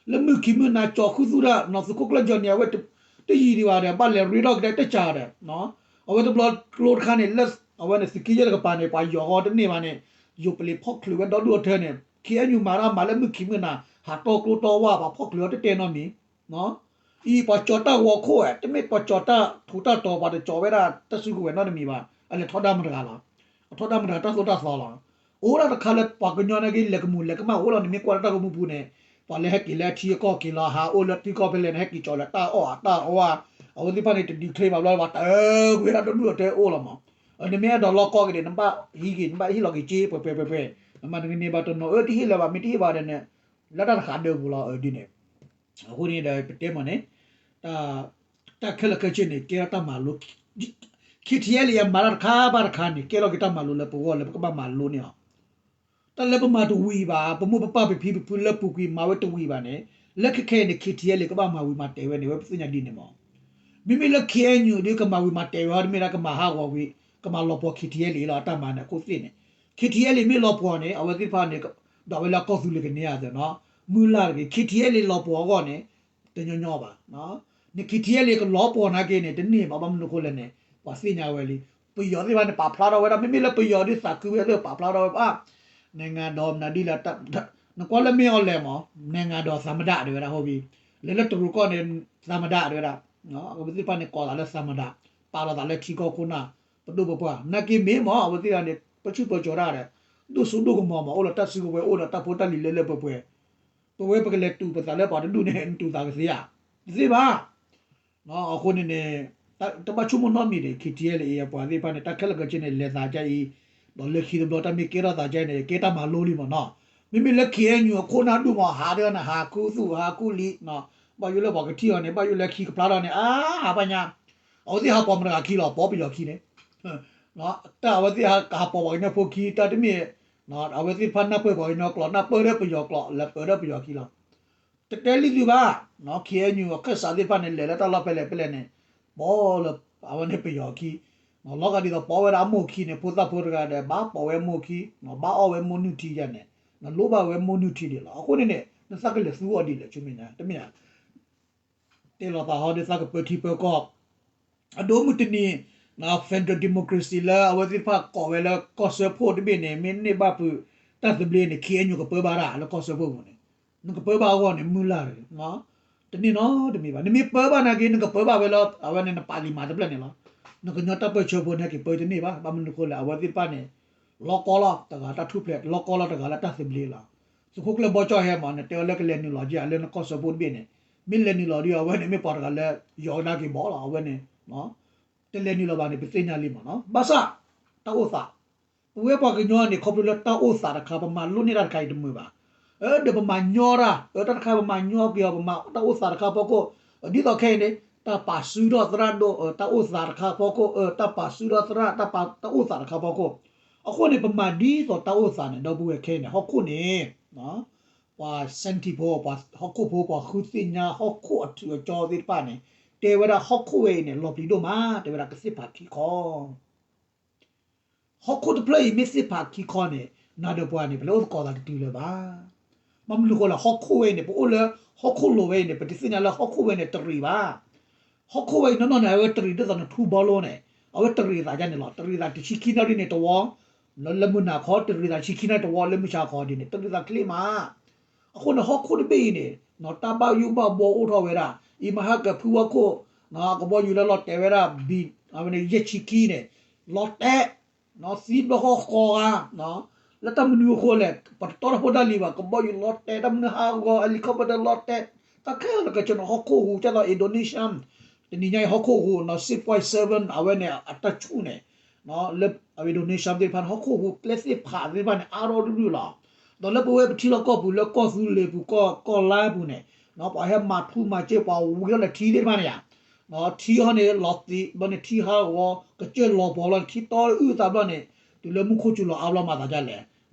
လၢမုၢ်ခံမုၢ်နၤ ကၠီၤခူသူၣ်တၢ် နီၢ်သုးခိၣ်ကျၢၢ်ကၠီၣ်န့ၣ် အဝဲတယံာ်ဒံးဘၣ်ဒီး ဘၣ်လဲၤရ့ထီၣ်ကဒါတၢ်ကၢ်ဒီး အဝဲတဘျီကျိတခါန့ၣ် လၢအဝဲန့ၣ် သုးက့ယဲၢ်တကပၤန့ၣ် ပှၤယီၤဃီတန့ၢ်ဘၣ်န့ၣ် ယိၤပလံၤဖီၣ်ချုးဝဲဒီဒူၣ်အထၢန့ၣ် KNU မၤတၢ်မၤလၢမုၢ်ခံမုၢ်နၤ ဟးတီကျိတီဝါ ပှၤဖီၣ်ချုးအီၤတတဲနီတမံၤ အံၤပှၤကၠီၤတၢ်ဂီၤခိၣ်ဝဲ တမ့ၢ်ပှၤကၠီၤတၢ်ထူးတၢ်တီၤ ပှၤတကၠီၤဝဲဒၣ်တၢ်စုကဝဲၤနီတမံၤဘၣ်, အလဲၤထီဒါမတၤတဂၤလီၤ, အထီဒါမတၤတဂၤတၢ်သိၣ်တၢ်သီလီၤ, အိၣ်ဒၣ်တခါလၢပှၤကညီနာ်က့ လဲၤကမူးလဲၤကမၣ်အိၣ်လီၤ နမ့ၢ်ကွၢ်လၢတၢ်ဂီၤမူပူၤန့ၣ်, ပှၤလၢဟဲက့ၤလၢထံအကီၢ်က့ၤလီၤ ဟးအိၣ်လၢထံကီၢ်ဖဲလဲၣ်န့ၣ် ဟဲက့ၤကၠီၤလၢတၢ်အီၣ်အတၢ်အီဝါ, အဝဲသ့ၣ်တဖၣ်န့ၣ် တdeclareဘၣ်ဘျီ ပှၤတၢ်အၢကွံာ်ဝဲဒၣ်ဒီဒူၣ်အထၢအိၣ်လီၤမး, နမ့ၢ်အဲၣ်ဒိးလီၢ်ကီၢ်က့ၤန့ၣ် နဘၣ်ဟံးက့ၤ နဘၣ်ဟ့ၣ်လီၤက့ၤစ့ ပှဲၤပှဲၤပှဲၤပှဲၤ, နမၤနကန့ၢ်ဘၣ်တနီၤ အၢ တဟ့ၣ်လၢၤဘၣ် မ့ၢ်တဟ့ၣ်ဘၣ်ဒီးန့ၣ် လၢတၢ်တဃးဒၢးပူၤလီၤ အဒ်န့ၣ် အဃိန့ၣ်ဒီးပတဲမ့ၢ်န့ၣ်, တၢ်ခဲလၢာ်ခဲဆ့န့ၣ် ကဲထီၣ်တၢ်မၤလိ, KTLA အမၤတၢ်တခါဘၣ်တခါန့ၣ် ကဲထီၣ်က့ၤတၢ်မၤလိလၢပဂီၢ်လၢပကဘၣ်မၤလိန့ၢ်အီၤ, တၢ်လၢပမၤတဝံၤဘၣ် ပမိၢ်ပပၢ်ပဖံပဖုလၢပူၤကွံာ်မၤဝဲတဝံၤဘၣ်န့ၣ်, လၢခဲခဲအံၤန့ၣ် KTLA ကဘၣ်မၤဝံၤမၤတဲာ်ဝဲန့ၣ် ဝဲပသ့ၣ်ညါဒ်န့ၣ်မး, မ့မ့ၢ်လၢ KNU ဒ်ကမၤဝံၤမၤတဲာ်ဝဲဟီ တမ့ၢ်ဒၣ်ကမၤဟးဂီၤဝံၤ ကမၤလီၤပှီၢ် KTLA လီၤ အတၢ်မၤန့ၣ် အခိၣ်သ့ၣ်န့ၣ်, KTLA မ့ၢ်လီၤပှီၢ်န့ၣ် အဝဲသ့ၣ်တဖၣ်န့ၣ် ဒွးဝဲလၢကီၢ်သူလ့ၤကန့ၢ်ဧါသနီၤ, မုၢ်လၢ်တဂ့ၤ KTLA လီၤပှီၢ်အဂီၢ်န့ၣ် တညီညီဘၣ်, န KTLA ကလီၤပှီၢ်နာ်က့န့ၣ် တန့ၢ်ဘၣ် ဘၣ်မနုၤအဃိလဲၣ်န့ၣ် ပှၤသ့ၣ်ညါဝဲလံ, ပယီၤသ့ၣ်တဖၣ်န့ၣ် ပာ်ဖျါထီၣ်ဝဲဒၣ် မ့မ့ၢ်လၢပယီၤဒ်သးခုဝဲသ့ၣ်ပာ်ဖျါထီၣ်ဝဲဘၣ်, နိုင်ငံတော် မနုၤဒ်လဲၣ် နကွၢ်လၢမ့ၢ်အီၤလဲၣ်မး နိုင်ငံတော် သမ္မတ တဲဝဲဒၣ် ဟုတ်ပြီ, လဲၤလၢတရူးကီၢ်န့ၣ် သမ္မတ တဲဝဲဒၣ်, အဝဲသ့ၣ်တဖၣ်န့ၣ် ကိးသးလၢ သမ္မတ, ပာ်လီၤသးလၢထံကီၢ်ခိၣ်နၢ်, ပဒိၣ်ပပှၢ် နာ်က့မ့ၢ်မး အဝဲသ့ၣ်တဖၣ်န့ၣ် ပဆူၣ်ပၢၤကၠီၤတၢ်ဒီး ဒိၣ်စိဒိၣ်ကမီၤမး အိၣ်ဒီးတၢ်စုကဝဲၤ အိၣ်ဒီးတၢ်ဖိတၢ်လံၤလၢလၢပှဲၤပှဲၤ, ပဝဲပကလဲၤတူၢ်ပသးလၢပှၤတဒူၣ်န့ၣ် နတူၢ်သးကသ့ဧါ, တသ့ဘၣ် အဃိန့ၣ်န့ၣ် တဘၣ်ဆိကမိၣ်နီတမံၤန့ၣ် KTLA အပှၤသ့ၣ်တဖၣ်န့ၣ် တၢ်ခဲလၢာ်ခဲဆ့န့ၣ် လဲၤသးဒ်အံၤ, ဒီးလၢခံတဘျီတၢ်မ့ၢ်ကဲထီၣ်သးဒ်အံၤန့ၣ် ကဲတၢ်မၤလိလံမးနီၤ, မ့မ့ၢ်လၢ KNU အခိၣ်နၢ်ဒူၣ်မး ဟးဒၣ်နဟးခူသူၣ်ဟးခူလံ, ဘၣ်ယိၣ်လၢပှၤကထံၣ်အီၤန့ၣ် ဘၣ်ယိၣ်လၢခံကဖျါထီၣ်န့ၣ် အါ ဟးဘၣ်ညါ, အဝဲသ့ၣ်ဟးပိာ်မတၤဂၤခံလီၤ ပိာ်ပယီၤခံန့ၣ် တၢ်အဝဲသ့ၣ်ဟးကဟးပိာ်ပှၤကညီဖိခံ တၢ်တမ့ၢ်, အဝဲသ့ၣ်တဖၣ်နၢ်ပၢၢ်ပှၤကညီကျိာ် နၢ်ပၢၢ်ဒီးပယီၤကျိာ် လဲၤပၢၢ်ဒီးပယီၤခံလီၤ. တတဲလံသုဘၣ်, KNU အခၢၣ်စးသ့ၣ်တဖၣ်န့ၣ် လဲၤလၢတၢ်လီၢ်ဖဲလဲၣ်ဖဲလဲၣ်န့ၣ် ပိာ်လၢအဝဲန့ၣ်ပယီၤခံ, လီၤဂာ်ဒ်သိးပိာ်ဝဲဒၣ်အမိၢ်ခံန့ၣ် ဖိသၣ်ဖိတဂၤဒီး ဘၣ်ပိာ်ဝဲမိၢ်ခံ, ဘၣ်အီၣ်ဝဲမိၢ်နုၢ်ထံယၤန့ၣ်, လိၣ်ဘၣ်ဝဲမိၢ်နုၢ်ထံဒံးလီၤ. အဃိန့ၣ်န့ၣ် နသးကလဲၤသူအီၤဒ်လဲၣ် ဆူမဲာ်ညါ တမ့ၢ်ဧါ တဲလီၤသးဟီဒ်သးကပၢထံပၢကီၢ်, အဒိမုၢ်တနံၤ Federal Democracy လၢအဝဲသ့ၣ်တဖၣ်ကိးဝဲလၢကီၢ်စၢဖှိၣ်တဘ့ၣ်န့ၣ် မ့ၢ်န့ၢ်ဘၣ်ဖုးတၢ်သဘျ့န့ၣ် KNU ကပၢဘၣ်ဒၣ်လၢကီၢ်စၢဖှိၣ်ပူၤန့ၣ်, နကပၢဘၣ်အဂီၢ်န့ၣ် မုၢ်လၢ်တဂ့ၤ, တန့ၢ်နီတမံၤဘၣ်. နမ့ၢ်ပၢဘၣ်နာ်က့ နကပၢဘၣ်ဝဲလၢ အဝဲန့ၣ်နပာ်လံာ်မၤတဖျၢၣ်န့ၣ်လီၤ. နကညီတၢ်ပၢဆှၢဖိန့ၣ်က့ၤပၢတန့ၢ်ဘၣ်. ဘၣ်မနုၤအဃိလဲၣ် အဝဲသ့ၣ်တဖၣ်န့ၣ် လီၤကီလီၤတဂၤတၢ်ထူၣ်ဖျဲး လီၤကီလီၤတဂၤလၢတၢ်သဘျ့လီၤ. သုးခိၣ်ကျၢၢ်ဘီကၠီၣ်ဟဲမး နတဲအီၤလၢကလဲၤနုာ်လီၤက့ၤ လၢနကီၢ်စၢဖှိၣ်တဘ့ၣ်န့ၣ် မ့ၢ်လဲၤနုာ်လီၤဒီး အဝဲန့ၣ်မ့ၢ်ပှၤတဂၤလၢ ယီၤကဒါက့ၤဘီလီၤ အဝဲန့ၣ် တလဲၤနုာ်လီၤဘၣ်န့ၣ် ပသ့ၣ်ညါလံမးနီၤ. ဘၣ်ဆၣ် တၢ်အိၣ်သး, ပဝဲပှၤကညီန့ၣ် ခီဖျိလၢတၢ်အိၣ်သးတခါ ပမၤလိန့ၢ်တၢ်တခါအံၤတမုာ်ဘၣ်. အၢ ဒီးပမၤညီတၢ်, အၢ တၢ်တခါပမၤညီက့ၤအီၤ ပမၤတၢ်အိၣ်သးတခါဖီခိၣ်, ဒ်သိးခဲအံၤန့ၣ် တၢ်ပာ်စုထီၣ်သရၣ်ဒိၣ် အၢ တၢ်အိၣ်သးတခါဖီခိၣ်, အၢ တၢ်ပာ်စုထီၣ်သရၣ် တၢ်ပာ် တၢ်အိၣ်သးတခါဖီခိၣ်. အဃိန့ၣ် ပမၤဒ်သိးတၢ်အိၣ်သးန့ၣ် ဒီပုၢ်ဝဲၢ်ခဲအံၤန့ၣ် ဟီၣ်ခိၣ်န့ၣ် ပှၤ scientist ဖိ ပှၤဟီၣ်ခိၣ်ဖိ ပှၤဃုသ့ၣ်ညါဟီၣ်ခိၣ်အထူးအကၠီသ့ၣ်တဖၣ်န့ၣ် တဲဝဲဒၣ်ဟီၣ်ခိၣ်ဝဲအံၤန့ၣ် လီၤပျံၤဒိၣ်မး တဲဝဲဒၣ်ကသ့ၣ်ဖးခံခီ ဟီၣ်ခိၣ်တဖျၢၣ်အံၤမ့ၢ်သ့ၣ်ဖးခံခီန့ၣ် နၤဒီးပှၤန့ၣ် ပလဲၤအိၣ်သကိးသးတတုၤလၢၤဘၣ်. ဘၣ်မနုၤအဃိလဲၣ် ဟီၣ်ခိၣ်ဝဲအံၤန့ၣ် ပအိၣ်လၢဟီၣ်ခိၣ်လိၤဝဲအံၤန့ၣ် ပတသ့ၣ်ညါလၢဟီၣ်ခိၣ်ဝဲန့ၣ်တရံးဘၣ်. ဟီၣ်ခိၣ်ဝဲအံၤနီၢ်နီၢ်န့ၣ် အဝဲတရံးဒ်သိးနထူဘီလိန့ၣ် အဝဲတရံးသးဒ်န့ၣ်လီၤ. တရံးသးတဆံခံနၣ်ရံၣ်န့ၣ်တဝီ လၢမုၢ်နၤခီ တရံးသးတဆံခံနၣ်ရံၣ်တဝီ လၢမုၢ်ဆါခီဒ်န့ၣ် တရံးသးချ့မး. အဃိန့ၣ် ဟီၣ်ခိၣ်တဘ့ၣ်အံၤန့ၣ် တၢ်ဘၣ်ယိၣ်ဘၣ်ဘှီအိၣ်ထီၣ်ဝဲဒၣ် အံၤမဟါကဖုဝါခိၣ် ကဘီယူၤလၢလီၤတဲာ်ဝဲဒၣ် ဘံၣ် အဝဲန့ၣ် ယဲၢ်ဆံခံန့ၣ် လီၤတဲာ် သံဘျီဃီဃီဂၤ လၢတၢ်မနုၤအဃိလဲၣ် ပတတီတၢ်ဖိတၢ်လံၤဘၣ် ကဘီယူၤလီၤတဲာ် တၢ်မနုၤဟးဂီၤ helicopter လီၤတဲာ် တၢ်ခဲလၢာ်ကဆၢန့ၣ် ဟီၣ်ခိၣ်ဟူး ကဲသိး Indonesia တနံၤညါအံၤ ဟီၣ်ခိၣ်ဟူးနီၤ six point seven အဝဲန့ၣ် အတၢ်ဆူၣ်န့ၣ် လၢအဝဲ Indonesia သ့ၣ်တဖၣ်န့ၣ် ဟီၣ်ခိၣ်ဟူးကျဲသ့ၣ်ဖးသ့ၣ်တဖၣ်န့ၣ် အါထီၣ်ရုၢ်ရုၢ်လီၤ. ဒီးလၢပဝဲပထံလီၢ်ကီၢ်ပူၤလၢကီၢ်သူလ့ၤပူၤ ကီၢ်ကီၢ်လါပူၤန့ၣ် ပှၤဟဲမၤထူမၤက့ၢ် ပှၤဝံၤထီၣ်လၢထံသ့ၣ်တဖၣ်န့ၣ်ယါ ထံဟီန့ၣ်လီၤသံးဘျီန့ၣ် ထံဟးဂီၤ ကစၢၢ်လီၤပှီၤလီၤန့ၣ် ထံတီအုၣ်သးဘျီန့ၣ် တုၤလၢမူခိၣ်စူၤလီၤအါဘျီမၤသးဒ်လဲၣ်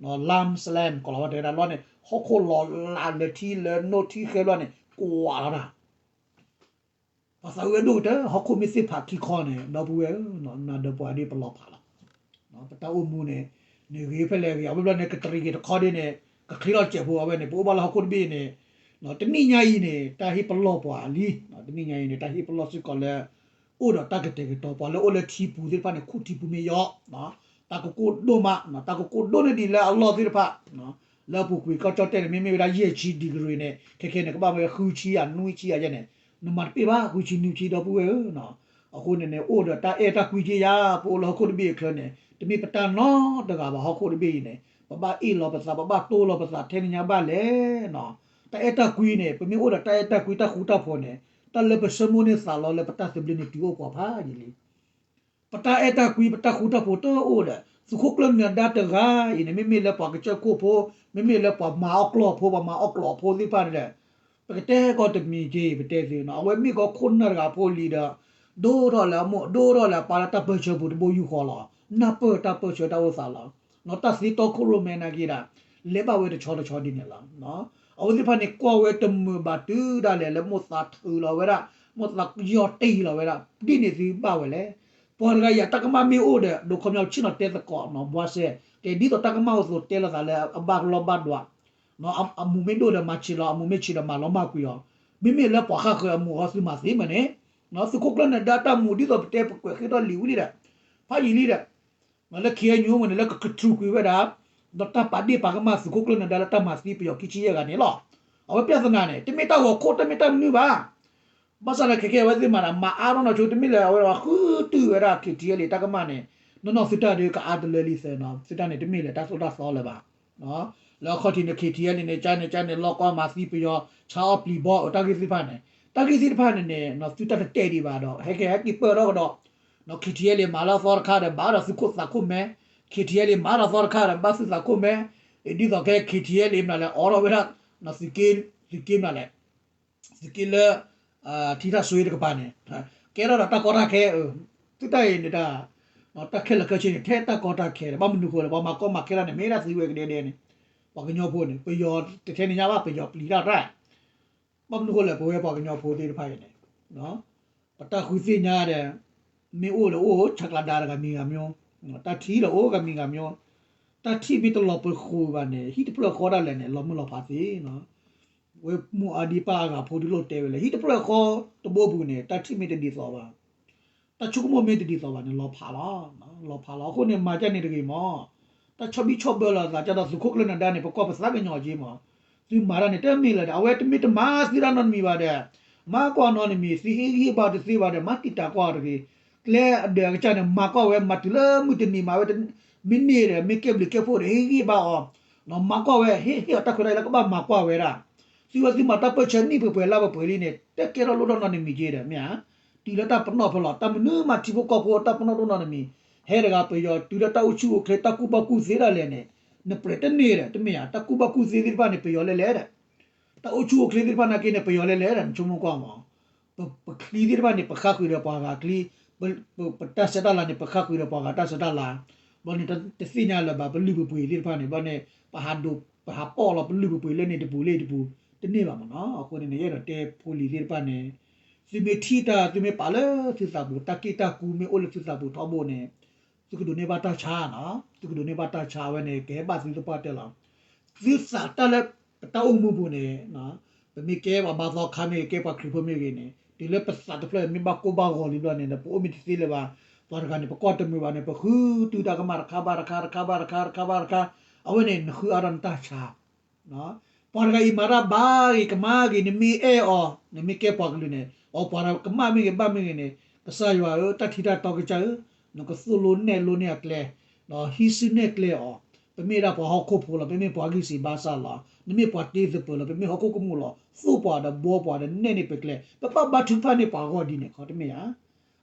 landslide ကိးလီၤဝဲတဂၤဒၣ်ဘျီန့ၣ် ဟီၣ်ခိၣ်လီၤလးလၢထံလၢနိၣ်ထံဃဲဘျီန့ၣ် ကွၢ်လီၤတၢ် ပှၤသးဝံၣ်ဝဲဒိၣ်ကတၢၢ် ဟီၣ်ခိၣ်မ့ၢ်သ့ၣ်ဖးခံခီန့ၣ် ဒီပုၢ်ဝဲၢ်ဧၢ, နၤဒီးပှၤဒ်ပလီၤဖးလီၤ. ပတၢ်အိၣ်မူန့ၣ် န့ၣ်ဂ့ၤဖဲလဲၣ်ဂ့ၤ အဝဲဘျီန့ၣ် ကတရံးက့ၤတခီဒ်န့ၣ် ကချ့ထီၣ်စဲးဖိအဝဲန့ၣ် ပအိၣ်ဘၣ်လၢဟီၣ်ခိၣ်တဘ့ၣ်အံၤန့ၣ် တနံၣ်ညါအံၤန့ၣ် တၢ်ဟ့ၣ်ပလီၢ်ပှၤလံ, တနံၣ်ညါအံၤန့ၣ် တၢ်ဟ့ၣ်ပလီၢ်စ့ၢ်ကီးလၢ အိၣ်ဒီးတၢ်ကတဲာ်ကတီၤ ပှၤလၢအိၣ်လၢထံပူၤသ့ၣ်တဖၣ်န့ၣ် ခူၣ်ထံပူၤမ့ၢ်ယီၤ တၢ်ကကိၢ်ဒိၣ်မး တၢ်ကကိၢ်ဒိၣ်န့ၢ်ဒံးလၢအလီၢ်သ့ၣ်တဖၣ် လၢအပူၤကွံာ်ကီၢ်ကၠီၣ်တဲၣ်န့ၣ် မ့မ့ၢ်ဝဲဒၣ်ယဲၢ်ဆံ degree န့ၣ် ခဲခဲန့ၣ် ကဘၣ်ဝဲဃုဆံယါ နွံဆံယါယဲန့ၣ် နမၤတပ့ၢ်ဘၣ် ဃုဆံနွံဆံ ဒီပုၢ်ဝဲၢ်ဧၢ. အဃိန့ၣ်န့ၣ် အိၣ်ဒီးတၢ်အဲၣ်တၢ်ကွံက့ယါ ပအိၣ်လၢဟီၣ်ခိၣ်တဘ့ၣ်အချၢန့ၣ် တမ့ၢ်ပတၢ်နီတဂၤဘၣ် ဟီၣ်ခိၣ်တဘ့ၣ်အံၤန့ၣ် ပဘၣ်အ့ၣ်လီၤပသး ပဘၣ်တိၢ်လီၤပသးထဲန့ၣ်ညါဘၣ်လဲၣ်နီၤ. တၢ်အဲၣ်တၢ်ကွံန့ၣ် ပမ့ၢ်အိၣ်ဒီးတၢ်အဲၣ်တၢ်ကွံတၢ်ဃူတၢ်ဖိးန့ၣ် တၢ်လၢပဆၢမုၢ်န့ၢ်သးလီလၢပတၢ်သဘျ့န့ၣ် တုၤအိၣ်ကွၢ်ဖးယံာ်လံ ပတၢ်အဲၣ်တၢ်ကွံ ပတၢ်ဃူတၢ်ဖိးတအိၣ်ဒီး သုးခိၣ်ကျၢၢ်နၢၤဒါတဂၤအံၤန့ၣ် မ့မ့ၢ်လၢပှၤကစၢၢ်ခိၣ်ဖိ, မ့မ့ၢ်လၢပှၤမၤအီၣ်ကျီၢ်ဖိ ပှၤမၤအီၣ်ကျီၢ်ဖိသ့ၣ်တဖၣ်န့ၣ်ဒီး ပကတဲကီးတမံၤက့ ပတဲသ့နီၤ အဝဲမ့ၢ်ကီခိၣ်နၢ်တဂၤဖိလံဒီး ဒိၣ်ထီၣ်လၢအမိၢ် ဒိၣ်ထီၣ်လၢအပၢ်လၢတၢ်ပၢၢ်ဆၢပူၤတဘိယူၢ်ဃီလီၤ. နၢ်ပၢၢ်တၢ်ပၢၢ်ဆၢတၢ်အိၣ်သးလီၤ. နီၤ တၢ်သ့တီခိၣ်ရိၣ်မဲနာ်က့ဒၣ် လဲၤဘၣ်ဝဲတဆီတဆီဒ်န့ၣ်လီၤ. အဝဲသ့ၣ်တဖၣ်န့ၣ် ကွၢ်ဝဲတမုာ်ဘၣ်တုၤဒၣ်လဲာ် လၢမိၢ်သးထုးလီၤဝဲဒၣ် မိၢ်သးယီၢ်တ့ၢ်လီၤဝဲဒၣ် ဒ်န့ၣ်သုဘၣ်ဝဲလဲၣ်. ပှၤတဂၤအံၤ တၢ်ကမၣ်မ့ၢ်အိၣ်ဒီး ဒိးခီပညီဆ့ၣ်နီၤတဲသကိးနီၤ ဘှါစဲ ကဲဒ်သိးတၢ်ကမၣ်အိၣ်သိးတဲလိာ်သးလၢအဘၣ်လီၢ်ဘၣ်ဒွး အမူးမ့ၢ်ဒိၣ်ဒီးမၤဆံးလီၤ အမူးမ့ၢ်ဆံးဒီးမၤလီၤမၢ်ကွံာ်အီၤ မ့မ့ၢ်လၢပှၤဃၣ်ဃၢၤအမူးအီၤသုမၤသ့မ့ၢ်န့ၣ် သုးခိၣ်ကျၢၢ်နၢၤဒါတၢ်မူး ဒ်သိးပတဲပကွဲးဃ့ထီၣ်လံာ်ဝံၤလံဒီး ဖးယံာ်လံဒီး လၢ ခ့ၣ်အဲၣ်ယူၣ် မ့ၢ်န့ၣ် လၢကကထြူးကွံာ်ဝဲဒၣ် ဒီးတၢ်ပာ်ဒ့ၣ်ပာ်ကမၣ်သုးခိၣ်ကျၢၢ်နၢၤဒါလၢတၢ်မၤသံပယီၤခံဆံယဲၢ်ဂၤန့ၣ်လီၤ. အဝဲပြဿနာန့ၣ် တမ့ၢ်တၢ်ဂီၤခိၣ် တမ့ၢ်တၢ်မနုၤဘၣ်. ဘၣ်ဆၣ်ဒီးခဲကဲအဝဲသ့ၣ်မၤဒီး မၤအါထီၣ်နီၢ်ဆိ တမ့ၢ်လၢအဝဲဃုတုၤဝဲဒၣ် ခ့ၣ်ထံၣ်အဲၣ်လ့ၣ် တၢ်ကမၣ်န့ၣ် နီၢ်နီၢ်သုတၢ်ဒုးကအါတလၢလံသၢနီၤ သုတၢ်န့ၣ် တမ့ၢ်လၢတၢ်သိၣ်တၢ်သီလၢၤဘၣ်. လၢအခီၣ်ထံးန့ၣ် ခ့ၣ်ထံၣ်အဲၣ်လ့ၣ်န့ၣ် ကန့ၣ်ကန့ၣ် လီၢ်ကီၢ်မၤသံပယီၤ ဆါအီၣ်ပျံၤဘီ တၢ်ဂ့ၢ်သ့ၣ်တဖၣ်န့ၣ် တၢ်ဂ့ၢ်သ့ၣ်တဖၣ်န့ၣ်န့ၣ် သုတၢ်တတဲာ်ဒံးဘၣ်ဒီး ဟဲက့ၤဟဲက့ၤပၢၢ်ထီၣ်ကဒီး ခ့ၣ်ထံၣ်အဲၣ်လ့ၣ်မၤလၢအသီတခါဒီး ဘၣ်ဒီးသုးခိၣ်သးခိၣ်မဲ, ခ့ၣ်ထံၣ်အဲၣ်လ့ၣ်မၤဒီးသီတခါဒီး ဘၣ်သုးသးခိၣ်မဲ, ဒ်သိးကဲ ခ့ၣ်ထံၣ်အဲၣ်လ့ၣ်မနုၤလဲၣ် အိးထီၣ်ဝဲဒၣ် သုးက့ သုးက့မနုၤလဲၣ် သုးက့လၢ ထံတၢ်ဆွ့တကပၤန့ၣ် ကဲထီၣ်ဒီးတၢ်ကီတၢ်ခဲ သုတၢ်အံၤန့ၣ် တၢ်ခဲလၢာ်ခဲဆ့န့ၣ် ထဲတၢ်ကီတၢ်ခဲဒီး ဘၣ်မနုၤဃိလဲၣ် ပှၤမၤကီမၤခဲလၢာ်န့ၣ် မ့ၢ်ဒၣ်သုဝဲကဒဲဒဲန့ၣ် ပှၤကညီဖိန့ၣ် ပယီၤတထဲန့ၣ်ညါဘၣ် ပယီၤပျံၤတၢ်တၢ် ဘၣ်မနုၤဃိလဲၣ် ပဝဲပှၤကညီဖိသ့ၣ်တဖၣ်အံၤန့ၣ် ပတၢ်ဃုသ့ၣ်ညါဒီး မ့ၢ်အိၣ်ဒီးအိၣ် ဆၢကျါဒါတဂၤမံၤဂၤမံၤ, တၢ်ထံၣ်ဒီးအိၣ်ဂၤမံၤဂၤမံၤ, တၢ်ထံၣ်မ့ၢ်တလီၤပဃိၤဘၣ်န့ၣ် ဟံၣ်တဖျၢၣ်ဃီဒၣ်လဲာ်န့ၣ် လီၤမုၢ်လီၤဖးသ့နီၤ. ဝဲမိၢ်အါဒံပၢ်အါဂၤဖိဒုးလိၣ်တဲဝဲလၢ ဟံၣ်တဖျၢၣ်ဃီတဘိပူၤန့ၣ် တၢ်ထံၣ်မ့ၢ်တဒ်သိးဘၣ် တၢ်ဆိကမိၣ်မ့ၢ်တဒ်သိးဘၣ်န့ၣ် လီၤဖးလီၤ. လီၤဖးလီၤ. အဃိန့ၣ် မၤဒ်န့ၣ်တဂ့ၤမး, တၢ်ဆီဘံၣ်ဆီဘၢလီၤသး ကဒီးသုးခိၣ်ကျၢၢ်နၢၤဒါန့ၣ် ပကွၢ်ပသးကညီၤက့မး, သုမၤတၢ်န့ၣ် တမ့ၢ်လၢၤဒီး အဝဲတမ့ၢ်တမၤသံတၢ်နီတမံၤဘၣ်ဒီး မၤကွၢ်နီတမံၤ သုဟ့ၣ်ဂံၢ်ဘါတသ့ဘၣ်ဒီး မၤတံာ်တာ်ကွၢ်တဂ့ၤ, ကျဲအဒၢးအကစၢ်န့ၣ် မၤကွၢ်ဝဲ မၤတုၤလၢမုၢ်တနံၤမးဝဲ မ့ၢ်န့ၢ်ဒီး မ့ၢ်ကဲဘျုးကဲဖှိၣ်ဒီး ဟ့ၣ်ဂံၢ်ဘါအီၤ, မၤကွၢ်ဝဲ ဟ့ၣ်ဟ့ၣ်အီၤတၢ်ခွဲးတၢ်ယာ်လၢကဘၣ်မၤကွၢ်ဝဲဒၣ်, သုဝဲသုမၤတၢ်ပၢၢ်ဆၢနံၣ်ပှဲၤပှဲၤလါပှဲၤပှဲၤလံန့ၣ် တကဲထီၣ်လိၣ်ထီၣ်နီတမံၤက့ဒီး မ့ၢ်ဧါ, တုၤလၢတၢ်ပနီၣ်ဖဲလီၤ တၢ်မနုၤမၤထံဖိကီၢ်ဖိတၢ်ပနီၣ်ဒိၣ်နီတမံၤ, ဟဲတဂၤပယီၤ တုၤလၢတၢ်အိၣ်ဆူၣ်အိၣ်ချ့ တၢ်ကူၣ်ဘၣ်ကူၣ်သ့ဒၣ်လဲာ်န့ၣ်, နပြဲးတန့ၢ်ဒီး တမ့ၢ်ဧါ, တၢ်ကူၣ်ဘၣ်ကူၣ်သ့သ့ၣ်တဖၣ်န့ၣ် ပယီၤလဲၤလဲၤဒီး တၢ်အိၣ်ဆူၣ်အိၣ်ချ့သ့ၣ်တဖၣ်နာ်က့န့ၣ် ပယီၤလဲၤလဲၤဒီး နဆိကမိၣ်ကွၢ်မး, ပချံသ့ၣ်တဖၣ်န့ၣ် ပဃါဃုာ်ဒီးပှၤဂၤချံ, ပတၢ်ဆဲးတၢ်လၤန့ၣ် ပဃါဃုာ်ဒီးပှၤဂၤတၢ်ဆဲးတၢ်လၤ, ဘျီန့ၣ် တသ့ၣ်ညါလၢၤဘၣ် ပလုၢ်ပပှ့ၤသ့ၣ်တဖၣ်န့ၣ် ဘျီန့ၣ် ပဟးဒိး ပဟးပီၣ်လီၤပလုၢ်ပပှ့ၤလၢန့ၣ်တပူၤလၢတပူၤ တန့ၢ်ဘၣ်မးနီၤ. အဃိန့ၣ် ယအဲၣ်ဒိးတဲဖိလံၤသ့ၣ်တဖၣ်န့ၣ် သုမ့ၢ်ထံၣ်တၢ် သုမ့ၢ်ပာ်လၢသုသးပူၤ တၢ်က့ၣ်တၢ်ကူမ့ၢ်အိၣ်လၢသုသးပူၤထီဘိန့ၣ် သုကဒိးန့ၢ်ဘၣ်တၢ်ဆါနီၤ, သုကဒိးန့ၢ်ဘၣ်တၢ်ဆါဝဲန့ၣ် ကဟဲဘၣ်သုသပှၢ်တၢၢ်လီၤ. သုသးတၢ်လၢပတၢ်အိၣ်မူပူၤန့ၣ် ပမ့ၢ်ကဲပှၤဘါသီခါမ့ၢ်ဂ့ၤ ကဲပှၤခရံာ်ဖိမ့ၢ်ဂ့ၤန့ၣ် တုၤလၢပသးတဖျၢၣ်မ့ၢ်ဘၣ်ကိၢ်ဘၣ်ဂီၤလံဘျီန့ၣ်ဒီး ပအိၣ်မ့ၢ်တသ့လၢၤဘၣ်, ပှၤတဂၤန့ၣ် ပကွၢ်တမုာ်ဘၣ်န့ၣ် ပဃုတုၤတၢ်ကမၣ်တခါဘၣ်တခါ တခါဘၣ်တခါ တခါဘၣ်တခါ, အဝဲန့ၣ် နဃုအါထီၣ်နတၢ်ဆါ ပှၤတဂၤအံၤမၤတၢ်ဘၣ်ဂ့ၤကမၣ်ဂ့ၤ နမ့ၢ်အဲၣ်အီၤ နမ့ၢ်ကဲပှၤကလုာ်န့ၣ် အီၤပှၤကမၣ်မ့ၢ်ဂ့ၤဘၣ်မ့ၢ်ဂ့ၤန့ၣ် ကစၢ်ယွၤဧၢ တၢ်ထံတၢ်တီကစၢ်ဧၢ, နကသိၣ်လိနဲၣ်လိန့ၢ်အကျဲ, ဒီးဟံးစုနဲၣ်ကျဲအီၤ, ပမ့ၢ်ဒၣ်ပှၤဟီၣ်ခိၣ်ဖိလီၤ ပမ့ၢ်ပှၤဂံၢ်စၢ်ဘါစၢ်လီၤ, နမ့ၢ်ပှၤတ့သပၢၤလီၤ ပမ့ၢ်ဟီၣ်ခိၣ်ကမူၣ်လီၤ သိၣ်ပှၤဒီးဘှီပှၤဒီးနဲၣ်န့ၢ်ပကျဲ, ပဘၣ်ဘါထုကဖၣ်န့ၢ်ပှၤဂီၢ်ဒ်န့ၣ်ခီတမ့ၢ်ဧါ.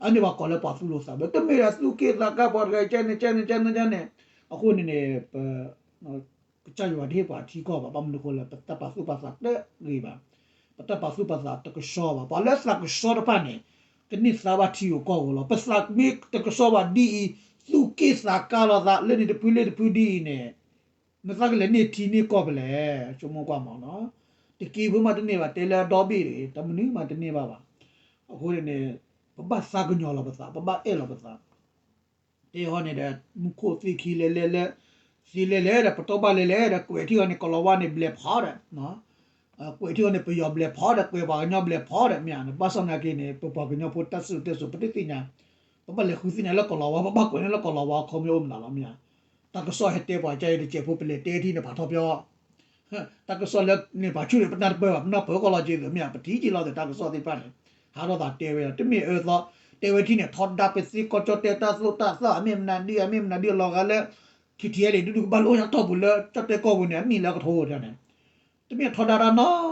အန့ၣ်ပှၤကိးလၢပှၤသူၣ်လိာ်သးဘၢ, တမ့ၢ်ဒီးသူၣ်က့ၣ်သးကါပှၤတဂၤကဲန့ၣ် ကဲန့ၣ် ကဲန့ၣ် ကဲန့ၣ်. အဃိန့ၣ်န့ၣ် ပ ကစၢ်ယွၤတဟ့ၣ်ပှၤထံကီၢ်ဘၣ်, ဘၣ်မနုၤအဃိလဲၣ်, ပတၢ်ပာ်သူၣ်ပာ်သးတဂ့ၤဘၣ်, ပတၢ်ပာ်သူၣ်ပာ်သးတကဆှီဘၣ်. ပှၤလၢသးကဆှီတဖၣ်န့ၣ် ကန့ၢ်သါဘၣ်ထံဧိၤကီၢ်ဧိၤလီၤ. ပသးမ့ၢ်တကဆှီဘၣ်ဒ်အံၤ, သူၣ်က့ၣ်သးကါလိာ်သး လၢန့ၣ်တဖုလၢတဖုဒ်အံၤန့ၣ် နသးကလဲၤန့ၢ်ထံန့ၢ်ကီၢ်ဖဲလဲၣ်, ဆိကမိၣ်ကွၢ်မးနီၤ. တက့ၤဖိမးတန့ၢ်ဘၣ်, တဲလၢအဒီဘ့ၣ်တဂ့ၤ, တၢ်မနုၤမးတန့ၢ်ဘၣ်ဘၣ်. အဃိန့ၣ်န့ၣ် ပဘၣ်သးကညီၤလီၤပသး, ပဘၣ်အဲၣ်လီၤပသး တဲဟီန့ၣ်ဒီး မူခိၣ်သ့ၣ်ခံလဲၤလဲၤလဲၤ, သ့လဲၤလဲၤဒီး ပတီၢ်ဘၣ်လဲၤလဲၤဒီး ကွဲးထံၣ်အီၤန့ၣ် ကလီၤဝါန့ၣ်ဘျဲးဖီဒီး, ကွဲးထံၣ်အီၤန့ၣ် ပယီၤဘျဲးဖီဒီး ကွဲးပှၤကညီဘျဲးဖီဒီး မ့ၢ်ဧါ. ဘၣ်ဆၣ်သနာ်က့န့ၣ် ပပှၤကညီဖိတၢ်စံၣ်စိၤတဲစိၤ ပတသ့ၣ်ညါ, ပဘၣ်လဲၤဃုသ့ၣ်ညါလၢကလီၤဝါ, ပဘၣ်ကွဲးန့ၢ်လၢကလီၤဝါ ခီမ့ၢ်အိၣ်မနုၤလီၤ မ့ၢ်ဧါ. တၢ်ကစီၣ်ဟဲတဲပှၤကါအံၤတစဲးဖိ ပလဲၤတဲထံၣ်န့ၣ် ပာ်ထီၣ်ပျီ တၢ်ကစီၣ်လၢန့ၣ် ပာ်ဆူၣ်န့ၣ် ပနၢ်တပၢၢ်ဘၣ်, ပနၢ်ပၢၢ်ကီၢ်လီၤက့ၤသ့ၣ် မ့ၢ်ဧါ, ပထံၣ်က့ၤလီၤသ့ၣ် တၢ်ကစီၣ်သ့ၣ်တဖၣ်န့ၣ် ဟးထီၣ်သးတဲဝဲ, တမ့ၢ်အၢသီ တဲဝဲထံၣ်န့ၣ် ထီဒါပသ့ကီၢ်ကၠီၣ်တဲၣ်တၢ်သိၣ်တၢ်သီ အမ့ၢ်မနုၤဒ် အမ့ၢ်မနုၤဒ် အလီၤဂာ်လၢ ခံထံၣ်အဲလ့ၣ် ဒုးဒုးကဘၣ်လိၣ်ညါထီၣ်ပူၤလၢ ကၠီၣ်တဲၣ်ကီၢ်ပူၤန့ၣ် အမ့ၢ်လၢကထိန့ၣ် တမ့ၢ်ထီဒါတၢ်နီတမံၤ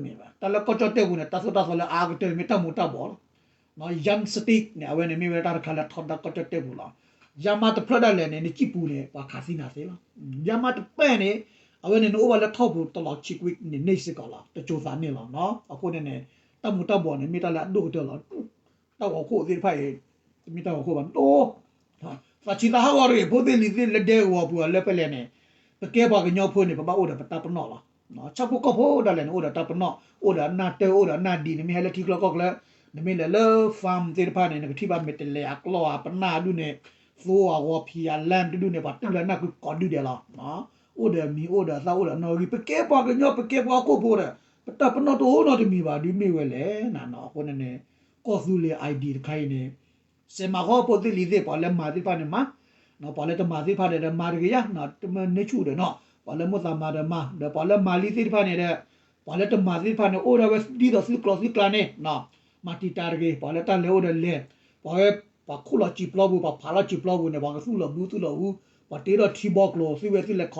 ဘၣ်. တၢ်လၢကီၢ်ကၠီၣ်တဲၣ်ပူၤန့ၣ် တၢ်သိၣ်တၢ်သီလၢအအါကတၢၢ်န့ၣ် မ့ၢ်တၢ်မူၤတၢ်ဘှီးလီၤ. ယၣ်စတံးန့ၣ် အဝဲန့ၣ်မ့ၢ်ဝဲတၢ်တခါလၢထီဒါကီၢ်ကၠီၣ်တဲၣ်ပူၤလီၤ. ယါမါတဖျၢၣ်ဒၣ်လဲာ်န့ၣ် နစံၣ်ပူၤန့ၣ် ပှၤခးသံနၤသ့လီၤ. ယါမါတပဲၢ်န့ၣ် အဝဲန့ၣ်နအိၣ်ဘၣ်လၢထီၣ်ပူၤတလီၤဆံးကွံာ်န့ၣ် န့ၢ်စ့ၢ်ကီးလီၤ, တစိၤသးန့ၣ်လီၤ. အဃိန့ၣ်န့ၣ် တၢ်မူၤတၢ်ဘှီးန့ၣ် မ့ၢ်တၢ်လၢအဒိၣ်ကတၢၢ်လီၤ. တၢ်ဂီၤခိၣ်သ့ၣ်တဖၣ်အံၤ တမ့ၢ်တၢ်ဂီၤခိၣ်ဘၣ်, ဒိၣ် သးဆံးသးဟးဂီၤတဂ့ၤ, ဖိသ့ၣ်လံၤသ့ၣ်လၢဒဲကဝီၤပူၤအီၤလၢပလဲၣ်န့ၣ် ပကဲပှၤကညီဖိန့ၣ် ပဘၣ်အိၣ်ဒီးပတၢ်ပနီၣ်လီၤ. ဆၣ်ဖိကီၢ်ဖိဒၣ်လဲာ်န့ၣ် အိၣ်ဒီးတၢ်ပနီၣ်, အိၣ်ဒီးအနၢ်တၢၢ်, အိၣ်ဒီးအနၢ်ဒံး, နမ့ၢ်ဟဲလၢထံကျိကီၢ်ကျၢၤ, နမ့ၢ်လဲၤလၢ farm သ့ၣ်တဖၣ်န့ၣ် နကထံၣ်ဘၣ်မ့ၢ်တလဲၤအကျီၢ်အပနၢ်ဒုးန့ၣ်, သိအဂီၤဖံးအလၢၢ်တဒုးန့ၣ် ပှၤတူၢ်လၢနၢ်ကုကိးဒုးဒဲးလီၤ. အိၣ်ဒီးမံၤ အိၣ်ဒီးသၣ် အိၣ်ဒီးနီၣ်ဂံၢ်, ပကဲပှၤကညီ ပကဲပှၤဟီၣ်ခိၣ်ဖိဒီး ပတၢ်ပနီၣ်တအိၣ်နီတမံၤဘၣ် ဒုးမ့ၢ်ဝဲလဲၣ်နၤနီၤ. အဃိန့ၣ်န့ၣ် ကီၢ်သူလ့ၤ ID တခါအံၤန့ၣ် စဲးမၤဃီဖိသ့ၣ်လံၤသ့ၣ်, ပှၤလၢမၤသ့ၣ်တဖၣ်န့ၣ်မၤ, ပှၤလၢတမၤသ့ၣ်တဖၣ်ဒီး မၤတဂ့ၤယါ, တမ့ၢ်န့ၢ်ဆူၣ်ဒီးနီၤ, ပှၤလၢမိၣ်သးမၤဒီးမၤ, ဒီးပှၤလၢမၤလံသ့ၣ်တဖၣ်န့ၣ်ဒီး, ပှၤလၢတမၤသ့ၣ်တဖၣ်န့ၣ် အိၣ်ဒၣ်ဝဲဒ်သိးသုကျိၤသုကျါန့ၣ်, မၤတံာ်တာ်တဂ့ၤ, ပှၤလၢတၢ်လဲၤအိၣ်ဒီးလဲၤ, ပှၤဝဲ ပှၤခိၣ်လီၤစံာ်ပျီပူၤ, ပှၤဖးလီၤစံာ်ပျီပူၤန့ၣ် ပှၤကသူၣ်လီၤဘုသူၣ်လီၤဟူ, ပှၤတ့ထီၣ်ထံဘီကျိၤ, သုဝဲသုလဲၤခ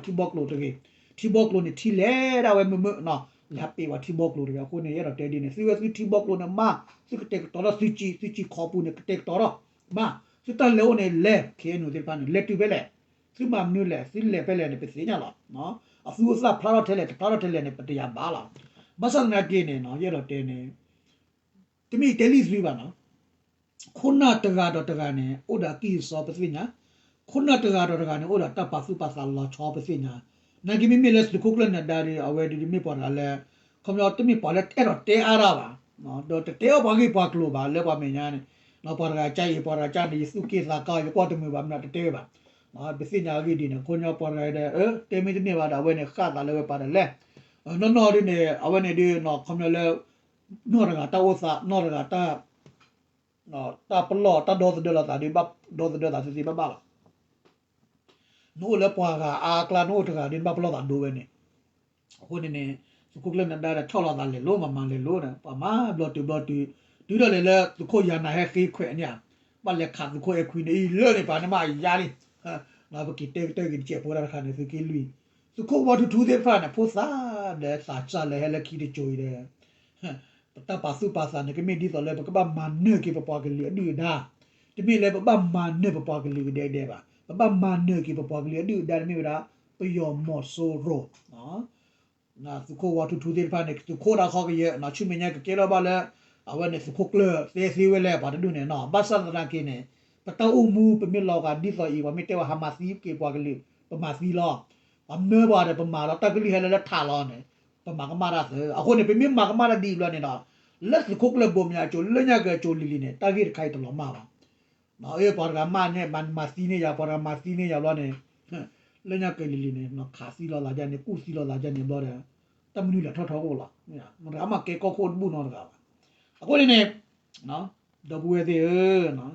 ီပ့းဂၤပှၤထံဘီကျိၤတဂ့ၤ. ထံဘီကျိၤန့ၣ်ထံလဲၤဒၣ်ဝဲမုာ်မုာ်နီၤ, လဲၤပ့းပှၤထံဘီကျိၤတဂ့ၤ. အဃိန့ၣ် ယအဲၣ်ဒိးတဲဒ်န့ၣ်, သုဝဲသုထံဘီကျိၤန့ၣ်မၤ, သုကတဲာ်ကတီၤထီၣ်သုစံာ်, သုစံာ်ခီပူၤန့ၣ် ကတဲာ်ကတီၤထီၣ်မၤ, သုတၢ်လဲၤအိၣ်န့ၣ်လဲၤ, KNU သ့ၣ်တဖၣ်န့ၣ် လဲၤတုၤဖဲလဲၣ်, သုမၤမနုၤလဲၣ်, သုလဲၤဖဲလဲၣ်န့ၣ် ပသ့ၣ်ညါလီၤ. အသူအသၣ်ဖျါထီၣ်ထဲလဲၣ် တဖျါထီၣ်ထဲလဲၣ်န့ၣ် ပတယာ်ဘၣ်လီၤ. ဘၣ်ဆၣ်သနာ်က့န့ၣ် ယအဲၣ်ဒိးတဲန့ၣ် တမ့ၢ်တဲလံသုဘၣ်နီၤ, ခိၣ်နၢ်တဂၤဒီးတဂၤန့ၣ် အိၣ်ဒီးအကံၢ်အစီပသ့ၣ်ညါ, ခိၣ်နၢ်တဂၤဒီးတဂၤန့ၣ် အိၣ်ဒီးတၢ်ပာ်သူၣ်ပာ်သးလီၤဆီပသ့ၣ်ညါ. နာ်က့မ့မ့ၢ်လၢသုးခိၣ်ကျၢၢ်နဒါဒီး အဝဲဒုးမ့ၢ်ပှၤတဂၤလၢ ခီပညီတမ့ၢ်ပှၤလၢအဲၣ်ဒိးတဲအါတၢ်ဘၣ်, ဒီးတတဲအီၣ်ပှၤဂ့ၢ်ပှၤကျိၤဘၣ်လၢပှၤမဲာ်ညါန့ၣ်, ပှၤတဂၤကါအံၤ ပှၤတဂၤကါန့ၣ် ယသူၣ်က့ၣ်သးကါ ယကွၢ်တမုာ်ဘၣ်မနုၤတတဲဝဲဘၣ်. ပသ့ၣ်ညါအဂ့ၢ်ဒ်န့ၣ် အဃိညီပှၤတဂၤဒီး တဲမ့ၢ်တန့ၢ်ဘၣ်ဒီး အဝဲန့ၣ်ဃၣ်သးလၢဝဲပာ်ဒီးလဲၣ်, နီၢ်နီၢ်ဒ်န့ၣ် အဝဲန့ၣ်ဒုး ခီပညီလၢ နီၢ်တဂၤတၢ်အိၣ်သး နီၢ်တဂၤတၢ် တၢ်ပလီၢ်တၢ်ဒီသဒၢလီၤသးဒီး ဒီသဒၢသးသ့သ့ဘၣ်ဘၣ်လီၤ. နအိၣ်လၢပှၤဂၤအါအကျါ နအိၣ်တဂၤဒီး နဘၣ်ပလီၢ်သးဒိဝဲန့ၣ်. အဃိန့ၣ်န့ၣ် သုးခိၣ်ကျၢၢ်နဒါဒီး ဆီၣ်လီၤသးလဲၤလိၤ မၤမၤလဲၤလိၤဒီး ပှၤမၤဘျီတုၤဘျီတုၤ တုၤဒၣ်လဲာ်လၢသုးခိၣ်ယၤနၤ ဟဲဃ့ခွဲးန့ၣ်ဧါ, ဘၣ်လဲၤခးသုးခိၣ်အဲၣ်ခွံန့ၣ် အံၤလၢန့ၣ် ပှၤန့ၣ်မးယါလံ. ပက့ၤတဲကတၢၢ်က့ၤတစဲးဖိတၢ်တခါန့ၣ် သုးက့လွံၢ် သုးခိၣ်ဝါထူထူသ့ၣ်တဖၣ်န့ၣ် ဖိသၣ်ဒီးသးစၢ်လၢဟဲလၢခံတစိၤအံၤဒီး ပတၢ်ပာ်သူၣ်ပာ်သးန့ၣ် ကမ့ၢ်ဒ်သိးလၢပကဘၣ်မၤနၢၤက့ၤပပှၤကလုာ်အဒုၣ်အဒါ, တမ့ၢ်လၢပဘၣ်မၤနၢၤပပှၤကလုာ်ကဒဲကဒဲဘၣ်, ပဘၣ်မၤနၢၤက့ၤပပှၤကလုာ်အဒုၣ်အဒါန့ၣ်မ့ၢ်ဝဲဒၣ် ပယီၤမီၤစိရိၤ သုးခိၣ်ဝါထူထူသ့ၣ်တဖၣ်န့ၣ် သုးခိၣ်ဒၣ်ခီကယဲၢ် ဆူမဲာ်ညါကကဲထီၣ်ဘၣ်လၢ အဝဲန့ၣ်သုးခိၣ်ကျၢၢ်သ့သ့ဝဲလဲၣ် ပှၤတဒူၣ်န့ၣ်နီၤ. ဘၣ်ဆၣ်သနာ်က့န့ၣ် ပတၢ်အိၣ်မူပမ့ၢ်လီၤဂာ်ဒ်သိးအံၤ ပှၤမ့ၢ်တဲဝဲဟးမၤသံက့ၤပှၤကလုာ် ပမၤသံလီၤ. ပမၢပှၤဒီးပမၤလီၤ တၢ်ကလုၢ်ဟဲလၢလၢထးလီၤန့ၣ် ပမၤကမၣ်တၢ်သၢ. အဃိန့ၣ် ပမ့ၢ်မၤကမၣ်တၢ်ဒ်အံၤဘျီန့ၣ်ဒီး လၢသုးခိၣ်ကျၢၢ်ဘိမၠးအစိၤ လၢညါကအစိၤလံၤလံၤန့ၣ် တၢ်ဂ့ၢ်တခါအံၤတလီၤမၢ်ဘၣ်. အ့ ပှၤတဂၤမၤန့ၢ် မၤသံန့ၢ်ယၤ ပှၤတဂၤမၤသံန့ၢ်ယၤဘျီန့ၣ် လၢညါကလံၤလံၤန့ၣ် ခးသံလီၤသးဒ်န့ၣ် ကူၣ်သံလီၤသးဒ်န့ၣ်ဘျီဒီး တၢ်မနုၤလဲၤထီၣ်ထီအိၣ်လီၤ. မတဂၤမၤကဲကီၢ်ခိၣ်တဘူၣ်နီတဂၤဘၣ်. အဃိန့ၣ်န့ၣ် ဒီပုၢ်ဝဲၢ်သ့ၣ်ဧၢ,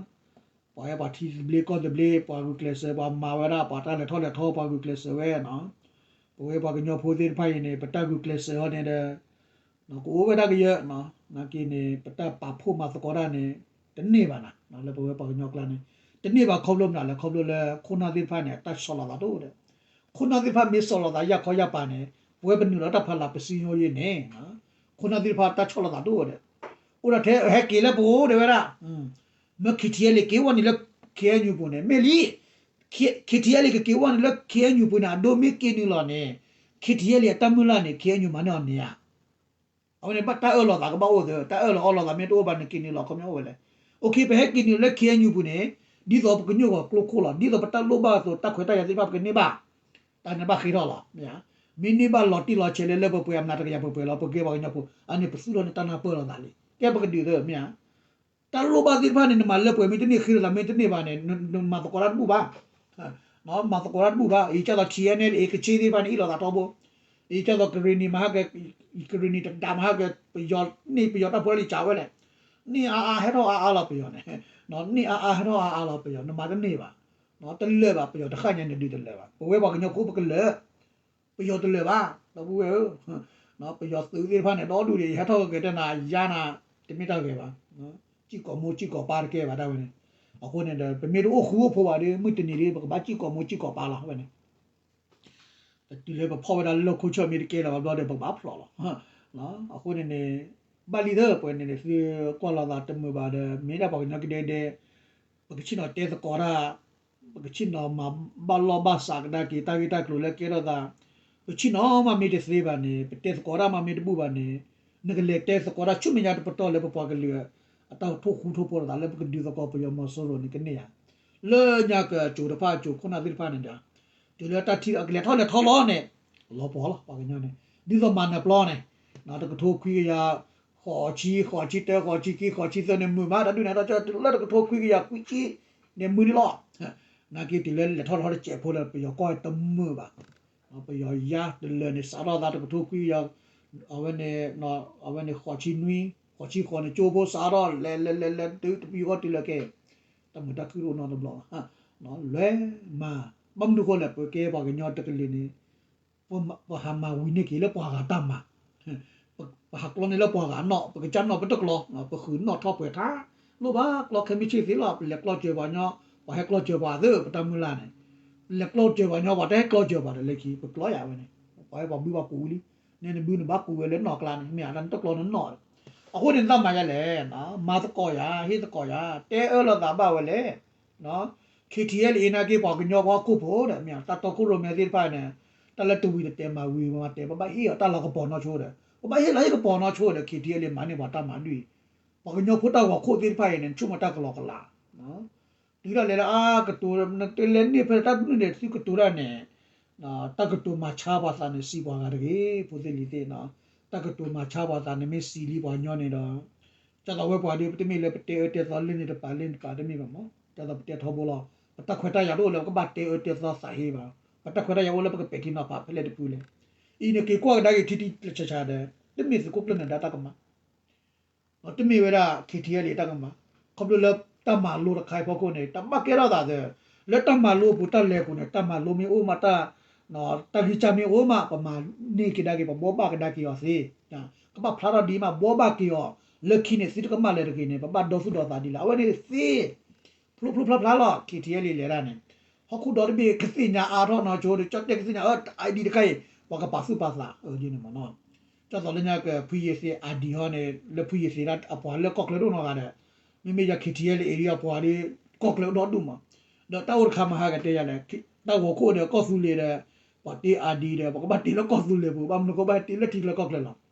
ပှၤဟဲပှၤထံသဘျ့ကီၢ်သဘျ့ ပှၤဂုာ်ကျဲးစၢး ပှၤမၤဝဲဒၣ် ပှၤတၢ်လဲၤထီၣ်လဲၤထီ ပှၤဂုာ်ကျဲးစၢးဝဲနီၤ. ပဝဲပှၤကညီဖိသ့ၣ်တဖၣ်အံၤန့ၣ် ပတၢ်ဂုာ်ကျဲးစၢးဟီန့ၣ်ဒီး ကအိၣ်ဝဲဒၣ်ကယၢၢ်, နာ်က့န့ၣ် ပတၢ်ပာ်ဖှိၣ်မၤသကိးတၢ်န့ၣ် တန့ၢ်ဘၣ်နၤ လၢပဝဲပှၤကညီကျါန့ၣ် တန့ၢ်ဘၣ်ခီဖျိမနုၤလဲၣ် ခီဖျိလၢခိၣ်နၢ်သ့ၣ်တဖၣ်န့ၣ် အတၢ်ဆီၣ်လီၤသးတအိၣ်ဒီး ခိၣ်နၢ်သ့ၣ်တဖၣ်မ့ၢ်ဆီၣ်လီၤသးယၢ်ခီယၢ်ပၤန့ၣ် ပဝဲပနုာ်လီၤတၢ်ဖးလၢ်ပစံယိယ့န့ၣ် ခိၣ်နၢ်သ့ၣ်တဖၣ်တၢ်ဆီၣ်လီၤသးတအိၣ်ဒီး အိၣ်ဒၣ်ထဲဟဲက့ၤလၢပအိၣ်ဒၣ်ဝဲဒၣ် မ့ၢ် K T L A က့ၤဝဲန့ၣ်လၢ K N U ပူၤန့ၣ် မ့ၢ်လံ, K- KTLA ကက့ၤဝဲန့ၣ်လၢ K N U ပူၤန့ၣ် အဒိမ့ၢ်က့ၤနုာ်လီၤန့ၣ် K T L A အတၢ်မုၢ်လၢ်န့ၣ် K N U မၤန့ၢ်အီၤန့ၣ်ဧါ. အဝဲန့ၣ်ဘၣ်တၢ်အၢၣ်လီၤသးကဘၣ်အိၣ်သၢ, တၢ်အၢၣ်လီၤအီလီၤသးမ့ၢ်တအိၣ်ဘၣ်န့ၣ် က့ၤနုာ်လီၤခီပညီအိၣ်ဝဲလဲၣ်. အိၣ်ခ့ ပဟဲက့ၤနုာ်လၢ K N U ပူၤန့ၣ် ဒ်သိးပကညိၣ်ဂီၤကျိခိၣ်လီၤ, ဒ်သိးပတၢ်လိၣ်ဘၣ်အသိး တၢ်ခွဲးတၢ်ယာ်သ့ၣ်တဖၣ်ပကန့ၢ်ဘၣ်, တၢ်န့ၣ်ဘၣ်ဃ့ထီၣ်လီၤ. မ့ၢ်ဧါ, မ့ၢ်န့ၢ်ဘၣ်လီၤတံၢ်လီၤဆဲးလၢလၢပှဲၤပှဲၤ အမျးတကယၤပှဲၤပှဲၤလီၤ ပကဲပှၤကညီဖိ အန့ၣ်ပသူၣ်ထီၣ်န့ၢ်တၢ်နၢ်ပၢၢ်လိာ်သးလံ. ကဲပကဒုးသၢ မ့ၢ်ဧါ. တၢ်လိၣ်ဘၣ်သ့ၣ်တဖၣ်န့ၣ် နမၤလၢပှဲၤမ့ၢ်တန့ၢ် ဃ့လိာ်သးမ့ၢ်တန့ၢ်ဘၣ်န့ၣ် နမၤသကိးတၢ်တဘူၣ်ဘၣ်, မၤသကိးတၢ်တဘူၣ်ဘၣ်. အံၤကၢ်သိး T N L A ကဆ့သ့ၣ်တဖၣ်န့ၣ် အ့ၣ်လိာ်သးထီဘိ, အံၤကၢ်သိး ကရ့ၣ်နံၤမၤဟဲက့ၤ, ကရ့ၣ်နံၤတဒါမၤဟဲက့ၤ ပယီၤန့ၢ် ပယီၤတၢ်ဖိတၢ်လံၤစးဝဲလဲၣ်. န့ၢ်အါအါဟဲထီၣ်အါအါလီၤပယီၤန့ၣ်, န့ၢ်အါအါဟဲထီၣ်အါအါလီၤပယီၤ နမၤတန့ၢ်ဘၣ်, တလၢာ်ဘၣ် ပယီၤတဃၣ်ညါန့ၣ်ဒုးတလၢာ်ဘၣ်. ပဝဲပှၤကညီဖိပကလၢာ် ပယီၤတလၢာ်ဘၣ်, ဒီပုၢ်ဝဲၢ်ဧၢ, ပယီၤသုးသ့ၣ်တဖၣ်န့ၣ် ဒီဒူၣ်န့ၣ် ယဟဲထီၣ်ကကဲၤတဲနၤယါနၤ, တမ့ၢ်တၢ်ဂဲၤဘၣ်, စံၣ်ကိာ်မိၢ်စံၣ်ကိာ်ပၢ်တကဲဘၣ်တၢ်ဝဲန့ၣ်. အဃိန့ၣ်ဒီး ပမ့ၢ်တအိၣ်ဃူအိၣ်ဖိးဘၣ်ဒီး မုၢ်တနံၤဒီး ပကဘၣ်စံၣ်ကိာ်မိၢ်စံၣ်ကိာ်ပၢ်လီၤဝဲန့ၣ်. တုၤလၢပဖီၣ်ဝဲဒၣ်လၢခိၣ်ဆၢၣ်မ့ၢ်တကဲလၢၤဘၣ်ဘျီဒီး ပကဘၣ်ဖျိးလီၤ. အဃိန့ၣ်န့ၣ် ဘၣ်လံသၢပှဲၤန့ၣ်န့ၣ် သုကွၢ်လိာ်သးတမုာ်ဘၣ်ဒီး မ့ၢ်ဒၣ်ပှၤကညီကဒဲကဒဲ ပကဆ့ၣ်နီၤတဲသကိးတၢ်, ပကဆ့ၣ်နီၤမၤဘၣ်လီၢ်ဘၣ်စးကဒါက့ၤ တၢ်ဂ့ၢ်တၢ်ကျိၤလၢကဲထီၣ်သး, ပဆ့ၣ်နီၤမးမ့ၢ်တသ့ဘၣ်န့ၣ် ပတဲသကိးတၢ်မးမ့ၢ်တဘူၣ်ဘၣ်န့ၣ် နကလဲၤတဲသကိးတၢ်ဆူမဲာ်ညါတပတီၢ်လၢပပှၤကလုာ် အတၢ်ထိၣ်ဃူထိၣ်ဖိးလိာ်သးလၢပကဒုးသကိးပယီၤမီၤစိရိၤန့ၣ်ကန့ၢ်ဧါ. လၢညါကအစိၤတဖၣ်အစိၤခိၣ်နၢ်သ့ၣ်တဖၣ်န့ၣ်ဒီး တုၤလၢတၢ်ထံၣ်ကလဲၤထီၣ်လဲၤထီလီၤန့ၣ် လီၤပှီၢ်လီၤ ပှၤကညီန့ၣ် ဒ်သိးမၤနၢၤပျီန့ၣ် တကထိခွံကယၤ ဃိးဆံ ဃိးဆံတၢ ဃိးဆံခံ ဃိးဆံသၢန့ၣ် မုာ်မး တၢ်ဒုးန့ၣ် တၢ်လၢတကထိခွံကယၤခွံဆံန့ၣ် မုာ်န့ၣ်လီၤ. နာ်က့တုၤလၢလဲၤထီၣ်ထီၣ်တစဲးဖိလၢ ပယီၤကီၢ်တမုာ်ဘၣ်. ပယီၤယါတလၢာ်န့ၣ် စးထီၣ်သးတကထိခွံကယၤ အဝဲန့ၣ် အဝဲန့ၣ် ဃိးဆံနွံ ဃိးဆံဃိးန့ၣ် ကၠိဖိစးထီၣ် လဲၤလဲၤလဲၤလဲၤ တုၤတပယူာ်ဃီတုၤလၢကဲ တၢ်မုာ်တၢ်ခုၣ်တအိၣ်နီတဘျီဘၣ်. လဲၤမၤ ဘၣ်မနုၤဃိလဲၣ် ပကဲပှၤကညီတကလုာ်န့ၣ် ပဟးမၤဝံၤန့ၢ်က့ၤလၢပှၤဂၤတၢ်မၤ, ပဟးကျီန့ၢ်လၢပှၤဂၤနီၣ် ပကစၢ်နီၣ်ပတကျီ, ပဃုာ်နီၣ်ထီၣ်ပှဲၤထါ လိၣ်ဘၣ်ကျီခဲမုၢ်ဆ့ၣ်သ့လီၤ. ပလဲၤကျီစၢၤပှၤကညီ ပှၤဟဲကျီစၢၤပှၤသ့ ပတၢ်မုၢ်လၢ်န့ၣ် လဲၤကျီစၢၤပှၤကညီ ပှၤတဟဲကျီစၢၤပှၤဒီးလၢခံ ပကျီယၤဝဲန့ၣ် ပှၤဟဲပှၤဘုပှၤကူဝံၤလံ. န့ၣ်နဘုနဘၣ်ကူဝဲလၢနီၣ်ကျါန့ၣ် မ့ၢ်အတၢ်နတကျီနနီၣ်ဒီး အဃိန့ၣ်နတၢ်မၤယၤလဲၣ်, မၤသကိးယၤ ဟ့ၣ်သကိးယၤ တဲအၢလိာ်သးဘၣ်ဝဲလဲၣ်. KTLA နာ်က့ ပှၤကညီပှၤဟီၣ်ခိၣ်ဖိဒီး မ့ၢ်တၢ်တီခိၣ်ရိၣ်မဲသ့ၣ်တဖၣ်န့ၣ် တၢ်လၢတဝံၤတတဲာ်မၤဝံၤမၤတဲာ် ပဘၣ်ဟ့ၣ်အီၤတၢ်လီၤကပီၤနီၢ်ဆိဒီး ပဘၣ်ဟ့ၣ်လီၤဟ့ၣ်ကပီၤနီၢ်ဆိဒီး KTLA မၤန့ၢ်ပှၤတၢ်မၤဒ်အံၤ ပှၤကညီဖိတၢ်ဂီၤခိၣ်သ့ၣ်တဖၣ်အံၤန့ၣ် နဆိကမိၣ်တၢ်ကလီကလး တုၤဒၣ်လဲာ်လၢအါကတိၤ နတလဲၤန့ၢ်ဖဲတၢ်ဒုးန့ၣ် သုကတိၤတၢ်န့ၣ် တၢ်ကတိၤမၤဆါပှၤသးန့ၣ် စံးပှၤဂၤတဂ့ၤ ဖိသ့ၣ်လံၤသ့ၣ်နီၤ. တၢ်ကတိၤမၤဆါပှၤသးန့ၣ် မ့ၢ်စံးလံပှၤကညီန့ၣ်ဒီး ကၢ်သိးဝဲပှၤဒီး ပတမ့ၢ်လၢပတဲအၢတဲသီလၢန့ၣ်တပၤလၢန့ၣ်တပၤတမ့ၢ်ဘၣ်မး. ကၢ်သိးပတဲထီဘိလီၤ. ပတၢ်ခွဲးတၢ်ယာ်တအိၣ်လၢပကဘၣ်တဲအၢတဲသီသးဟ့ဘၣ်. ပတၢ်ခွဲးတၢ်ယာ်အိၣ်လၢပကပဲာ်ထံနီၤဖးဖဲလဲၣ်တဖုလဲၣ်. အံၤန့ၣ်က့ၤကွၢ်ကဒါက့ၤထံထံဆးဆးဒီး တမ့ၢ်သုးခိၣ်ကျၢၢ်နၢၤဒါတၢ်ကမၣ် တမ့ၢ်ဝဲဒၣ် KTLA တၢ်ကမၣ်, ခီဖျိလၢတၢ်မၤလိတခါအံၤဖီခိၣ်န့ၣ် တၢ်ဘၣ်ကဲထီၣ်သးသၢ, လၢတၢ်မၤလိအပူၤ တၢ်လဲၤအပူၤန့ၣ် တၢ်မၤလိမ့ၢ်အိၣ်မး တၢ် တၢ်ဂံၢ်စၢ်မ့ၢ်အိၣ်မး ပမၤန့ၢ်က့ၤဒၣ်က့ၤ ပဘှီဘၣ်ကဒါက့ၤအီၤသ့, ကဘၣ်ဖျါထီၣ်ဒ်မး ဘှီဘၣ်က့ၤအီၤ, လၢခံန့ၣ် သုတကမၣ်လၢၤတဂ့ၤန့ၣ် ပဘၣ်ဒီသူၣ်ဒီသးဒ်လဲၣ် အဝဲန့ၣ်သ့ ဖျိဖျိဖျါဖျါလီၤ KTLA လဲၤဒၣ်န့ၣ်, ဟီၣ်ခိၣ်ဒီတဘ့ၣ်ကသ့ၣ်ညါအါထီၣ်နီၢ်ဆိဒီး ကၠီတဲကသ့ၣ်ညါအၢ ID တခါအံၤ ပှၤကပာ်သူၣ်ပာ်သးအၢဒ်န့ၣ်မ့ၢ်နီၤ, ကၠီသိးလၢညါကဖုယ့ၤသ့ ID ဟီန့ၣ် လၢဖုယ့ၤသ့ဒၣ်အပှၤလၢကီၢ်ချၢတအိၣ်နီတဂၤဒီး, မ့မ့ၢ်ယၤ KTLA အံၤဒ်အပှၤဒီး ကီၢ်ချၢအိၣ်ဒီဒူၣ်မး, ဒီးတၢ်အိၣ်တခါမဟါကတဲယၤလဲၣ်, တၢ်ဂီၤခိၣ်ဒီးကီၢ်သူလ့ၤဒီး ပှၤတ့ ID ဒီး ပှၤကဘၣ်တ့လၢကီၢ်သူလ့ၤပူၤ ဘၣ်မနုၤဃိဘၣ်တ့လၢထံချၢကီၢ်ချၢလီၤ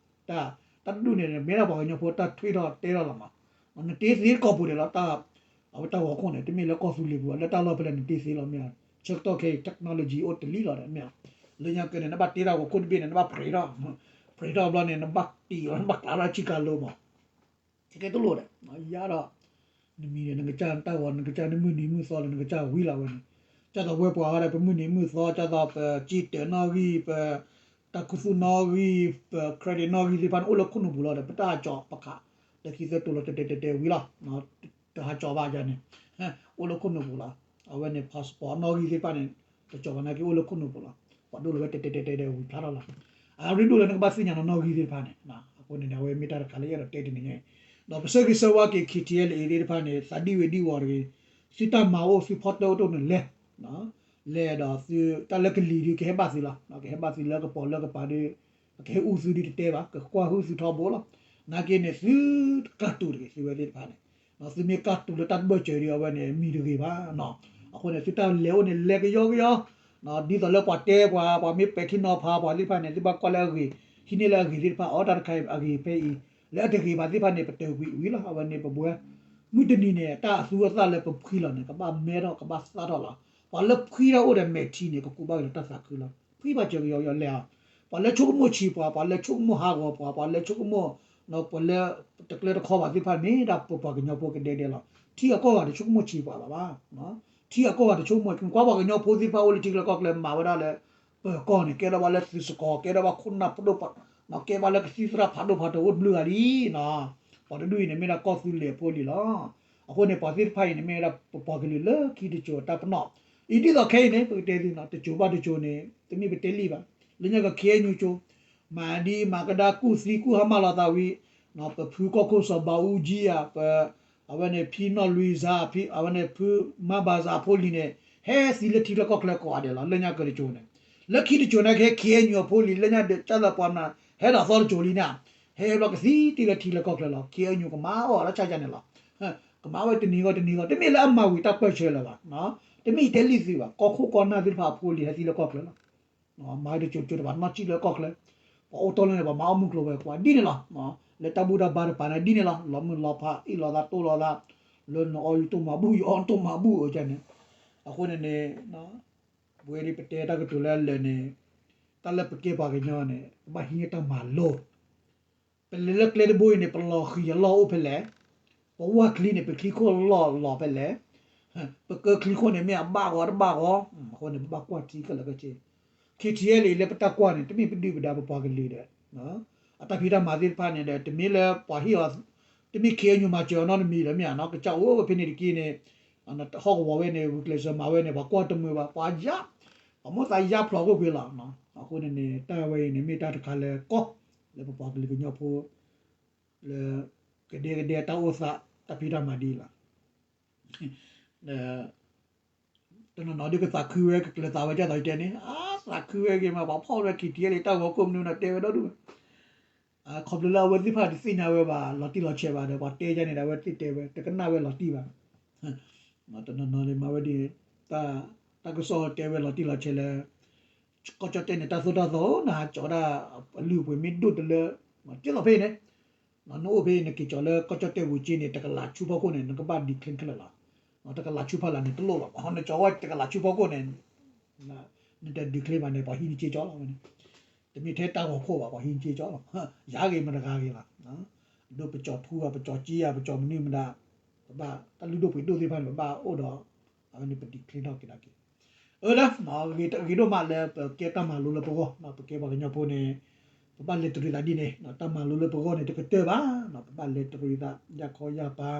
တၢ် တၢ်တဒူၣ်န့ၣ် မ့ၢ်ဒၣ်ပှၤကညီဖိတၢ်ထွဲထီၣ်တဲထီၣ်လီၤမး, နတ့သ့ကီၢ်ပူၤဒဲးလီၤ, အဝဲတၢ်ဂီၤခိၣ်န့ၣ် တမ့ၢ်လၢကီၢ်သူလ့ၤပူၤ လၢတၢ်လီၢ်ဖဲလဲၣ်နတ့သ့လီၤ မ့ၢ်ဧါ, ဆၢကတီၢ်ခဲအံၤ technology အိၣ်တလံလီၤဒီး မ့ၢ်ဧါ, လၢညါကဲန့ၣ် နဘၣ်တ့တၢ်ဂီၤခိၣ်တဘ့ၣ်န့ၣ် နဘၣ်ဖြဲးထီၣ်, ဖြဲးထီၣ်ဘျီန့ၣ် နဘၣ်တ့လီၤ နဘၣ်ကျးထီၣ်ဆံကၤလိမး ခဲကဲတလိၣ်ဒီး ယါဒီး နမံၤဒီး နကစၢ်တၢ်ဂီၤ နကစၢ်နမုၢ်နံၤမုၢ်သီလၢနကစၢ်ဝံၤလီၤဝဲန့ၣ်, ကၢ်သိးဝဲပှၤဟီဒီး ပမုၢ်နံၤမုၢ်သီ ကၢ်သိးပစံၣ်တၢးနီၣ်ဂံၢ် ပ တၢ်ခူသူၣ်နီၣ်ဂံၢ် ပ credit နီၣ်ဂံၢ်သ့ၣ်တဖၣ်န့ၣ် အိၣ်လၢခိၣ်နူာ်ပူၤလီၤဒီး ပတၢ်ဟးကၠီၤပခး လၢခံသၢတိၤလီၤတဲာ်တဲာ်တဲာ်တဲာ်ဝံၤလီၤ, တဟးကၠီၤဘၣ်ယၤန့ၣ် အိၣ်လၢခိၣ်နူာ်ပူၤလီၤ, အဝဲန့ၣ် passport နီၣ်ဂံၢ်သ့ၣ်တဖၣ်န့ၣ် တကၠီၤဘၣ်နာ်က့အိၣ်လၢခိၣ်နူာ်ပူၤလီၤ, ပှၤဒိၣ်လီၤဝဲတဲာ်တဲာ်တဲာ်တဲာ်တဲာ်ဝံၤဖျါထီၣ်လီၤ, အရ့ဒိၣ်လၢနကဘၣ်သ့ၣ်ညါနီၣ်နီၣ်ဂံၢ်သ့ၣ်တဖၣ်န့ၣ်, အဃိန့ၣ်ဒီး အဝဲမ့ၢ်တၢ်တခါလၢယအဲၣ်ဒိးတဲတနံၤညါအံၤ, ဒီးပဆၢဂ့ၤဆၢဝါက့ၤ KTLA သ့ၣ်တဖၣ်န့ၣ် သးဒံဝ့ၤဒံဝီၤတဂ့ၤ, သုတၢ်မၤအိၣ်သုဖီတၢၣ်အိၣ်တအိၣ်န့ၣ်လဲၤ လဲၤဒီးသုတၢ်လၢကလံၤဒီးကဟဲဘၣ်သုလီၤ, ကဟဲဘၣ်သုလၢကပီၤလၢကပၤဒီး ကဟဲအူသုဒ်တတဲဘၣ် ကကွၢ်ဟုသုထီဘိလီၤ, နာ်က့န့ၣ် သုတကၢ်တူာ်တဂ့ၤ သုဝဲသ့ၣ်တဖၣ်န့ၣ်, သုမ့ၢ်ကၢ်တူာ်လၢတၢ်တဘၢၣ်စၢၤဒီး အဝဲန့ၣ် မံၤတဂ့ၤဘၣ်. အဃိန့ၣ် သုတၢ်လဲၤအိၣ်န့ၣ် လဲၤကယီကယီ, ဒ်သိးလၢပှၤတဲပှၤ, ပှၤမ့ၢ်ပဲာ်ထံနီၤဖးပှၤသ့ၣ်တဖၣ်န့ၣ် သုဘၣ်ကွၢ်လၢအဂ့ၤ, ဟံးန့ၢ်လၢအဂ့ၤသ့ၣ်တဖၣ်, အီတၢ်တခါအံၤအဂ့ၤဖဲအံၤ, လၢအတဂ့ၤဘၣ်သ့ၣ်တဖၣ်န့ၣ် ပတၢၢ်ကွံာ်ဝံၤလီၤ. အဝဲန့ၣ်ပဝဲ မုၢ်တနံၤန့ၣ် တၢ်အသူအသၣ်လၢပဖှံလီၤန့ၣ် ကဘၣ်မဲထီၣ် ကဘၣ်သၣ်ထီၣ်လီၤ. ပှၤလၢဖှံတၢ်အိၣ်ဒီးမဲာ်ထံန့ၣ် ကကူးဘၣ်က့ၤလၢတၢ်သးခုလီၤ. ဖှံဘၣ်စၢၤကယီကယီလဲၤအီၤ, ပှၤလၢဆိကမိၣ်ဆံးပှၤ, ပှၤလၢဆိကမိၣ်ဟးဂီၤပှၤ, ပှၤလၢဆိကမိၣ် ပှၤလၢတကျၢတခီဘၣ်သ့ၣ်တဖၣ်န့ၣ် မ့ၢ်ဒၣ်ပပှၤကညီဖိကဒဲကဒဲလီၤ. ထံအကီၢ်ဂၤတဆိကမိၣ်ဆံးပှၤဘၣ်ဘၣ်. ထံအကီၢ်ဂၤတဆိကမိၣ်, ကွၢ်ပှၤကညီဖိသ့ၣ်တဖၣ်အိၣ်လၢထံချၢကီၢ်ချၢ မၤဝဲဒၣ်လၢ ပၢၤကီၢ်န့ၣ် ကဲထီၣ်ဘၣ်လၢသုးစကီၤ, ကဲထီၣ်ဘၣ်ခိၣ်နၢ်ပဒိၣ်ပှၤ, ကဲဘၣ်လၢကသံၣ်သရၣ်ဖးဒိၣ်ဖးထီအိၣ်တဘျုးဂၤလံနီၤ. ပှၤတဒူၣ်အံၤန့ၣ် မ့ၢ်ဒၣ်ကီၢ်သူလ့ၤအဖိလံၤလီၤ. အဃိန့ၣ် ပှၤသ့ၣ်တဖၣ်အံၤန့ၣ် မ့ၢ်ဝဲဒၣ်ပပှၤကလုာ်လၢခံတစိၤအတၢ်ပနီၣ်, အံၤဒ်သိးခဲအံၤန့ၣ် ပကတဲသုနီၤ, တစိၤဘၣ်တစိၤန့ၣ် တမ့ၢ်ပတဲလံဘၣ်. လၢညါက ခ့အညူကၠိ မၤဒံမၤကဒါကူၣ်သံကူၣ်ဟါမၢ်လိာ်သးဝံၤ, ပဖုကီၢ်ခိၣ်စီၤဘးအူကၠံဧါ, ပ အဝဲန့ၣ် ဖံနီၣ်လွံၢ်စၤ, အဝဲန့ၣ် ဖုမါဘၣ်စၤအဖိလံၤန့ၣ် ဟဲသံလၢထံချၢကီၢ်ချၢကိးဂၤဒဲးလီၤ. လၢညါကၢၤတစိၤန့ၣ်, လၢခံတစိၤန့ၣ်က့ ခ့အညူအဖိလံၤ လၢညါဒီး ကၢ်လၢပှၤမနၤ ဟဲဒၣ်သီတစိၤလံန့ၣ်, ဟဲဘျီကသံတ့ၢ်လၢထံချၢကီၢ်ချၢလီၤ. ခ့အညူကမၤအီၣ်လၢဆါယါန့ၣ်လီၤ. ကမၤဝဲတနံၤဂီၢ်တနံၤဂီၢ် တမ့ၢ်လၢအမၤဝံၤတၢ်ပၢၢ်ဆၢလၢၤဘၣ်. တမ့ၢ်တဲလံသုဘၣ်, ကီၢ်ခိၣ်ကီၢ်နၢ်သ့ၣ်တဖၣ်အဖိလံၤ ဟဲသံလၢကီၢ်ချၢလီၤ. မၤတစိၤတစိၤတဘၣ်နီၢ်စံၣ်လၢကီၢ်ချၢ, ပှၤအိၣ်တီၢ်လၢန့ၣ် ပှၤမၤအီၣ်မုၢ်ကျိၤဝဲၤကွာ်ဒ်န့ၣ်လီၤ. လၢတၢ်ဘူၣ်တၢ်ဘါတပၤန့ၣ်ဒ်န့ၣ်လီၤ. လီၤမုၢ်လီၤဖး အ့ၣ်လိာ်သးတိၢ်လိာ်သး, လၢနအီယတိၢ်မၤဘူၣ် ယအီတိၢ်မၤဘူၣ်အကန့ၣ်. အဃိန့ၣ်န့ၣ် ပဝဲဒ်ပတဲတၢ်ကတိၤလၢအလၢာ်န့ၣ်, တၢ်လၢပကဲပှၤကညီန့ၣ် ပဘၣ်ဟံးန့ၢ်တၢ်မၤလိ ပလဲၤလၢကျဲတဘိအံၤန့ၣ် ပလီၤဃံၤအလီၢ်အိၣ်ဖဲလဲၣ်, ပဝၢ်ချံန့ၣ် ပချံခိၣ်လီၢ်လီၤဖဲလဲၣ်, ပကၢချံခိၣ်န့ၣ် မ့ၢ်အဘၣ်ဂီၤတဘၣ်ဂီၤ, အဃိန့ၣ် ပဘၣ်ကွၢ်ထံခဲလၢာ်ခဲဆ့. ခ့ထံအဲလံ လၢပတၢ်ကွၢ်န့ၣ် တမ့ၢ်ပဒုၣ်ပဒါပပှၤကလုာ်ဒီး အတၢ်ဖံးတၢ်မၤသ့ၣ်တဖၣ်န့ၣ်ဒီး တမ့ၢ်လၢပှၤဟ့ၣ်အီၤ, တမ့ၢ်ခ့အညူမၤစၢၤအီၤနီတမံၤဒီးမ့ၢ်ဧါနီၤ, ကစၢ်အိၣ်ဝဲဖဲန့ၣ်တက့ၢ်န့ၣ်, ဟီၣ်ကဝီၤဝဲန့ၣ် ဂုာ်ကျဲးစၢးမၤဝဲန့ၣ် ပှၤကွၢ်တမုာ်ဘၣ်, ပှၤယါ, ပှၤမိၣ်သးယါဖျိးကွ့ၢ်ကွ့ၢ်လီၤ. အဃိန့ၣ်န့ၣ် တၢ်ဝဲအံၤန့ၣ် မ့ၢ်တၢ်တခါလၢကီၢ် လၢပပှၤကလုာ်ကညီဖိ လၢ ကဒဲကဒဲတၢ်အိၣ်သး တၢ်ဖံးတၢ်မၤဒ်အံၤလီၤ. တနီၤနီၤဒ်ကသးခုဝဲ ကကျၢၤသးဝဲ ဒ်သိးယတဲန့ၣ်, အါ သးခုဝဲဂ့ၤမး ပှၤဖီၣ်ဝဲ ခ့ထံအဲလံ တၢ်ဂီၤခိၣ်မနုၤန့ၣ် တဲဝဲဒီဒူၣ်ဝဲ, ခီဖျိလၢအဝဲသ့ၣ်တဖၣ်တသ့ၣ်ညါဝဲဘၣ် လီၤတံၢ်လီၤဆဲးဘၣ်ဒီး ပှၤတဲယါန့ၣ်ဒီး အဝဲသ့ၣ်တဲဝဲ တကနၣ်ဝဲလီၤတံၢ်ဘၣ်. တနီၤနီၤန့ၣ် မၤဝဲဒ် တၢ်ကစီၣ်တဲဝဲလီၤတံၢ်လီၤဆဲးလၢ ကီၢ်ကၠီၣ်တဲၣ်န့ၣ် တၢ်သိၣ်တၢ်သီ နဟးကၠီၤဒၣ်အလုၢ်အပှ့ၤမ့ၢ်ဒိၣ်တလၢ ကဲသိးဖဲအံၤန့ၣ် နအိၣ်ဖဲအံၤ နက့ၤကၠီၤလၢကီၢ်ကၠီၣ်တဲၣ်ပူၤက့န့ၣ် တကလးဆူဖီခိၣ်န့ၣ် နကဘၣ် decline ခဲလၢာ်လီၤ. တကလးဆူဖီလာ်န့ၣ် တလိၣ်ဘၣ်. နကၠီၤဝဲတကလးဆူဖီခိၣ်န့ၣ် နတ decline ဘၣ်န့ၣ် ပှၤဟံးနက့ၤကၠီၤလီၤဝဲန့ၣ်. တမ့ၢ်ထဲတၢ်ဂီၤခိၣ်ဘၣ် ပှၤဟံးနက့ၤကၠီၤလီၤ. ယၤဂ့ၤမတဂၤဂ့ၤလီၤ. ဒ်ပကၠီၤထူဘၣ် ပကၠီၤက့ဘၣ် ပကၠီၤမနုၤမတၤ ပဘၣ်တၢ်လုၢ်ဒိၣ်ပှ့ၤဒိၣ်သ့ၣ်တဖၣ်န့ၣ် ပဘၣ်အိၣ်ဒီး အဝဲန့ၣ်ပ decline ထီၣ်က့ၤဒၣ်က့ၤ အၢ လၢ ဂ့ၤဒိၣ်မးလၢပကဲတၢ်မၤလိလၢပဂီၢ် ပကဲပှၤကညီဖိန့ၣ် ပဘၣ်လဲၤတရံးသးဒ်န့ၣ် တၢ်မၤလိလၢပဂီၢ်န့ၣ် တကတၢၢ်ဘၣ် ပဘၣ်လဲၤတရံးသး ယၢ်ခီယၢ်ပၤ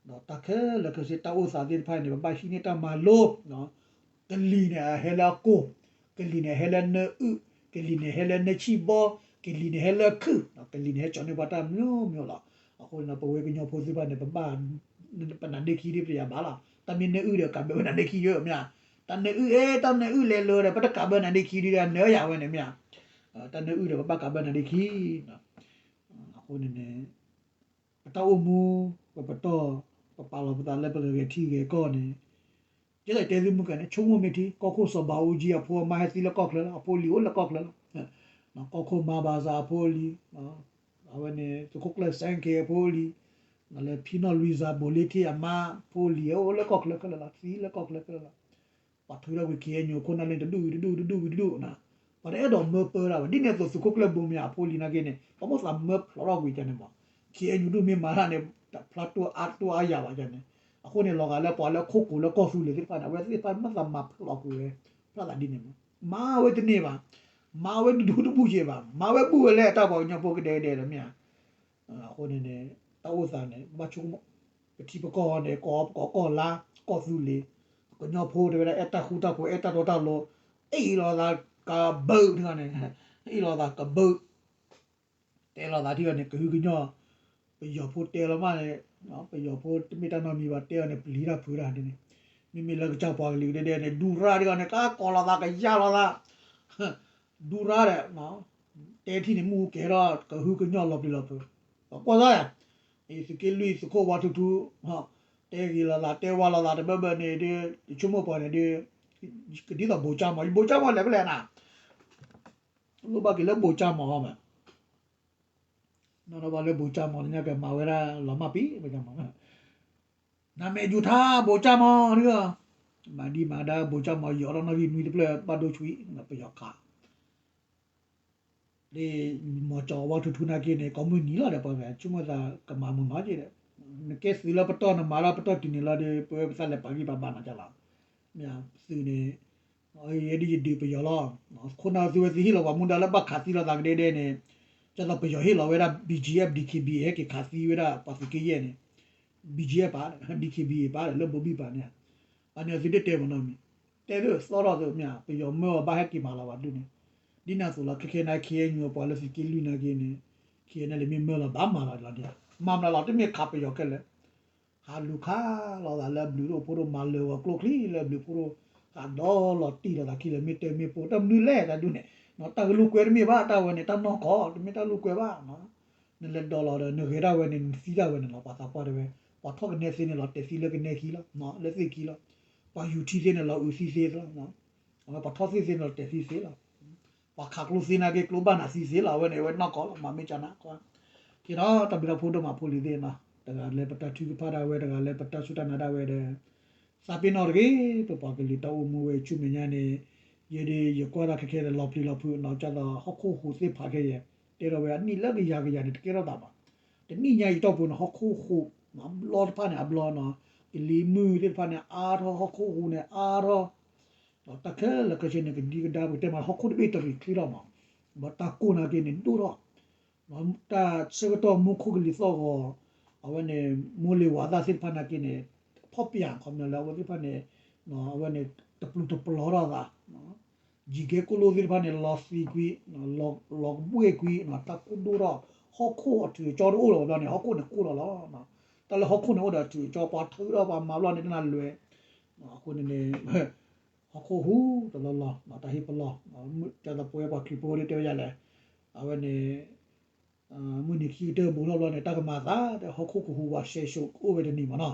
ဒီးတၢ်ခဲလၢာ်ခဲဆ့ တၢ်အိၣ်သးသ့ၣ်တဖၣ်န့ၣ် ပဘၣ်ဟံးန့ၢ်တၢ်မၤလိ ကလံၤန့ၣ် အဟဲလၢအကိၢ်, ကလံၤန့ၣ် အဟဲလၢနၢအုၣ်, ကလံၤန့ၣ် ဟဲလၢနၢဆံၣ်ဘီ, ကလံၤန့ၣ် ဟဲလၢခုၣ်, ကလံၤန့ၣ် ဟဲကၠီၤန့ၢ်ပှၤတၢ်မျိုးမျိုးလီၤ. အဃိန့ၣ် ပဝဲကညီဖိသ့ၣ်တဖၣ်န့ၣ် ပဘၣ် ပနါဒ့ခံဒ်ပယၤဘၣ်လီၤ. တၢ်မ့ၢ်နၢအုၣ်ဒီး ကးဘၢဝဲနါဒ့ခံယဲမ့ၢ်ဧါ. တၢ်နၢအုၣ်အဲ တၢ်နၢအုၣ်လဲၤလၢဒီး ပတကးဘၢနါဒ့ခံဒ်ဒီး နၢယၤဝဲန့ၣ်မ့ၢ်ဧါ. တၢ်နၢအုၣ်ဒီး ပဘၣ်ကးဘၢနါဒ့ခံ အဃိန့ၣ်န့ၣ် ပတၢ်အိၣ်မူ ပပတီၢ် ပပာ်လီၤပသးလၢပကဂဲၤထံဂဲၤကီၢ်န့ၣ် ကဲသိးတဲသုမုၢ်ကန့ၣ် ဆိကမိၣ်မ့ၢ်ထံ ကီၢ်ခိၣ်စီၤဘးအူကၠံအဖိအမါဟဲသံလၢကီၢ်ချၢလီၤ. အဖိလံၤအိၣ်လၢကီၢ်ချၢလီၤ. ကီၢ်ခိၣ်မါဘၣ်စၢ်အဖိလံၤ အဝဲန့ၣ် သုးခိၣ်ကျၢၢ်စဲက့ၤအဖိလံၤ လၢဖံနီၣ်လွံၢ်စၢ်ဘိးလ့ထံအမါဖိလံၤအိၣ်လၢကီၢ်ချၢခဲလၢာ်လီၤ သံလၢကီၢ်ချၢခဲလၢာ်လီၤ. ပှၤထုးထီၣ်ကွံာ် ခ့အညူ ခိၣ်နၢ်လၢတဒူၣ်ဝံၤတဒူၣ် တဒူၣ်ဝံၤတဒူၣ်န့ၣ် ပှၤတအဲၣ်ဒိးမၢပၢဒၣ်ဝဲ ဒ်န့ၣ်အသိးသုးခိၣ်ကျၢၢ်ဘိမ့ၢ်အဖိလံၤနာ်က့န့ၣ် ပှၤမိၣ်သးမၢဖျိးထီၣ်ကွံာ်ကန့ၣ်မး ခ့အညူဒူၣ်မ့ၢ်မၤတၢ်န့ၣ် တဖျါတိၢ်အါတိၢ်အါယၤဘၣ်ကန့ၣ် အဃိန့ၣ် လီၤဂာ်လၢပှၤလၢခိၣ်ကိၤလၢကီၢ်သူလ့ၤသ့ၣ်တဖၣ်န့ၣ် အဝဲသ့ၣ်တဖၣ်မ့ၢ်သးမၤဖျိးကွံာ်ဝဲ ဖျါသးဒ်န့ၣ်မး မၤဝဲတန့ၢ်ဘၣ် မၤဝဲတဒူၣ်တဘူၣ်က့ဘၣ် မၤဝဲဘူၣ်ဝဲလၢတၢ်ပှၤကညီဖိကဒဲကဒဲလၢမ့ၢ်ဧါ အဃိန့ၣ်န့ၣ် တၢ်အိၣ်သးန့ၣ် ဘၣ်ဆိကမိၣ် ပထံပကီၢ်န့ၣ် ကီၢ်ပကီၢ်ကီၢ်လါ ကီၢ်သူလ့ၤ ကညီဖိတဲဝဲဒၣ် အဲၣ်တၢ်ဃူတၢ်ဖိး အဲၣ်တၢ်တီတၢ်လိၤ အ့ၣ်လိာ်သးကဘုးန့ၣ် အ့ၣ်လိာ်သးကဘုး တဲလိာ်သးထံၣ်အီၤန့ၣ် ကဟုကညီၢ် ပယီၤဖိတဲလီၤမးန့ၣ် ပယီၤဖိတမ့ၢ်တၢ်နီတမံၤဘၣ် တဲအီၤန့ၣ် ပျံၤတၢ်ဖုးတၢ်ဒ်န့ၣ် မ့မ့ၢ်လၢကစၢ်ပှၤကလုာ်ကဒဲဒဲန့ၣ် ဒူရၣ်ဒ်အီၤန့ၣ် ကကိးလိာ်သး ကယၢ်လိာ်သး ဒူရၣ်ဒီး တဲထံၣ်န့ၣ် မူကဲထီၣ် ကဟုကညီၢ်လီၤပျံၤလီၤဖုး ပကွၢ်သး သုးက့လွံၢ်သုးခိၣ်ဝါထူထူ တဲဂ့ၤလိာ်သး တဲဝါလိာ်သးတဘၢဘၢန့ၣ်ဒီး ယဆိကမိၣ်ပှၤန့ၣ်ဒီး ကဒ်သိးဘိးကၠၢ်မီၤ ယဘိးကၠၢ်မီၤလဲၤဖဲလဲၣ်နၤ လိၣ်ဘၣ်က့ၤလၢဘိးကၠၢ်မီၤမး နီၢ်ဒီးဘၣ်လၢဘိးကၠၢ်မီၤလၢညါကမၤဝဲဒၣ်လီၤမၢ်ပံၤ ဘိးကၠၢ်မီၤ နမ့ၢ်ယူၤထါဘိးကၠၢ်မီၤဒီး မၤဒံမၤဒါဘိးကၠၢ်မီၤ ယီၤထီၣ်နီၣ်ဂံၢ်နွံတဖျၢၣ် ဘၣ်ဒိဆွံ ပယီၤခး ဒ်မီၤကၠီဝါထူထူနာ်က့န့ၣ် ကိးမုၢ်နံၤလီၤဒီး ပှၤဂၤ ဆိကမိၣ်သးကမၤမုာ်နီၤက့ဒီး နကဲသုးလၢပတီၢ်နမၤလၢပတီၢ်တုၤန့ၣ်လီၤဒီး ပဝဲပသးလဲၤပာ်ဂံၢ်ပာ်ဘါနီၤကလီၤ မ့ၢ်သုးန့ၣ် ယဲဒ်ယဒုးပယီၤလီၤ ခိၣ်နၢ်သုဝဲသ့ၣ်ဟ့ၣ်လီၤပှၤမူဒါလၢဘၣ်ခးသံလိာ်သးကဒဲဒဲန့ၣ် ဒ်သိးပယီၤဟ့ၣ်လီၤဝဲဒၣ် ဘီၣ်ကၠံၣ်အ့ၣ် ဘီၣ်ကၠံၣ်အ့ၣ် ဟဲက့ၤခးသံဝဲဒၣ်ပှၤသုးက့ယဲၢ်န့ၣ် ဘီၣ်ကၠံၣ်အ့ၣ် ပာ် ဘီၣ်ကၠံၣ်အ့ၣ် ပာ်လၢဘိဘံၣ်ပာ်န့ၣ် ပှၤန့ၣ်အသုတတဲမနီၤမံၤ တဲဒၣ်သီထီၣ်သ့မ့ၢ် ပယီၤမၢအီၤဘၣ်ဟဲက့ၤမၤလီၤဘၣ်ဒုးန့ၣ် ဒ်န့ၣ်အသိးလီၤ ခဲခဲနၤ ခ့ၣ်အဲၣ်ယူၣ် ပှၤလၢသုးက့လွံၢ်နာ်က့န့ၣ် ခ့ၣ်အဲၣ်ယူၣ် လၢမ့ၢ်မၢလီၤဘၣ်မၤလီၤလီၤန့ၣ် မၤမၤလီၤတမ့ၢ်ခးပယီၤခဲလၢာ် ဟးလူၤခးလိာ်သးလၢအဘျုးဒိၣ်ဖိဒိၣ် မၤလၢာ်ဂီၤကျိချံလၢအဘျုးဖိဒိၣ် ဟးဒီလီၤတံၢ်လိာ်သးခံလၢမ့ၢ်တၢ်မ့ၢ်ပိၢ် တၢ်မနုၤလဲၣ်တၢ်ဒုးန့ၣ် တၢ်ကလူၤကွဲတမ့ၢ်ဘၣ် တၢ်ဝဲန့ၣ် တၢ်နီၢ်ကီၢ် တမ့ၢ်တၢ်လူၤကွဲဘၣ် နလဲၤဒီးလီၤဒီး နဂဲၤဒၣ်ဝဲန့ၣ် နသံဒၣ်ဝဲန့ၣ်လီၤ ပှၤသးပှၢ်တဲဝဲ ပှၤထီၣ်ကနဲသ့န့ၣ်လီၤ တဲာ်သံလၢကနဲခံလီၤ လၢသ့ၣ်ခံလီၤ ပှၤယူၤထံသ့န့ၣ်လီၤ အုးသံသ့လီၤ အဝဲပှၤထီၣ်သ့ၣ်သ့န့ၣ်လီၤ တဲာ်သံသ့လီၤ ပှၤခးကျိသ့နာ်က့ ကျိဘၣ်နးသံသ့လီၤ အဝဲန့ၣ် အဝဲနီၢ်ကီၢ်လီၤ မၤမ့ၢ်ကနၣ် က့ၤဒီး တၢ်ဘျုးတၢ်ဖှိၣ်ဒိၣ်မးဖိလံၤသ့ၣ်နီၤ တဂၤလၢပတၢ်ထုကဖၣ်ဒၣ်ဝဲ တဂၤလၢပတၢ်စူၢ်တၢ်နာ်ဒၣ်ဝဲဒီး သးပ့ၤနီၣ်တဂ့ၤ ပပှၤကလုာ်တၢ်အိၣ်မူဝဲဆူမဲာ်ညါန့ၣ် ယဲဒၣ်ယကွၢ်တၢ်ခဲခဲဒီးလီၤပျံၤလီၤဖုးနီၤ ကသိးဟီၣ်ခိၣ်ဟူးသ့ၣ်ဖးခဲယဲၢ် တဲထီၣ်ဝဲအနံၣ်လၢကယၤကယၤန့ၣ် တကဲထီၣ်သးဘၣ် တနံၣ်ညါအံၤတီၢ်ပူၤန့ၣ် ဟီၣ်ခိၣ်ဟူး အဘျီတဖၣ်န့ၣ် အဘျီနီၤ ကလံၤမုၢ်သ့ၣ်တဖၣ်န့ၣ် အါထီၣ် ဟီၣ်ခိၣ်ဟူးန့ၣ် အါထီၣ် ဒီးတၢ်ခဲလၢာ်ခဲဆ့န့ၣ် ကဒံကဒါ ပကတဲမး ဟီၣ်ခိၣ်တဘ့ၣ်တရံးချ့ထီၣ်မး ဘၣ်တၢ်ကိၢ်နာ်က့န့ၣ် ဒိၣ်ထီၣ် တၢ်ဆၢကတီၢ်မူခိၣ်ကလံၤသီၣ်ဂီၤ အဝဲန့ၣ် မိၢ်လ့ၤဝၤသၣ်သ့ၣ်တဖၣ်နာ်က့န့ၣ် ဖီၣ်ပၠးခီပညီလၢအဝဲသ့ၣ်တဖၣ်န့ၣ် အဝဲန့ၣ် တပျုာ်တပျီၤထီၣ်သး ယံၤကဲကိၣ်လိၣ်သ့ၣ်တဖၣ်န့ၣ် လီၤသံကွံာ် လီၤကဘှ့ၣ်ကွံာ် တၢ်ကိၢ်ဒိၣ်ထီၣ် ဟီၣ်ခိၣ်အထူးအကၠီတအိၣ်လီၤဘျီန့ၣ် ဟီၣ်ခိၣ်န့ၣ်ကိၢ်လီၤလီၤ တၢ်လၢဟီၣ်ခိၣ်န့ၣ်အိၣ်ဒီးအထူးအကၠီ ပှၤထုးထီၣ်ပှၤမၤဘျီန့ၣ် တနၤလွဲၤ အဃိန့ၣ်န့ၣ် ဟီၣ်ခိၣ်ဟူးတလီၢ်လီၢ် တၢ်ဟ့ၣ်ပလီၢ် ကၢ်သးပဝဲပှၤခရံာ်ဖိဒ်တဲဝဲယၤလဲၣ် အဝဲန့ၣ် မုၢ်နံၤခံကတၢၢ်ဘူးထီၣ်ဘျီန့ၣ် တၢ်ကမၤသးဒီး ဟီၣ်ခိၣ်ကဟူးဝးစဲစိၤ ကအိၣ်ဝဲတနံၤမးနီၤ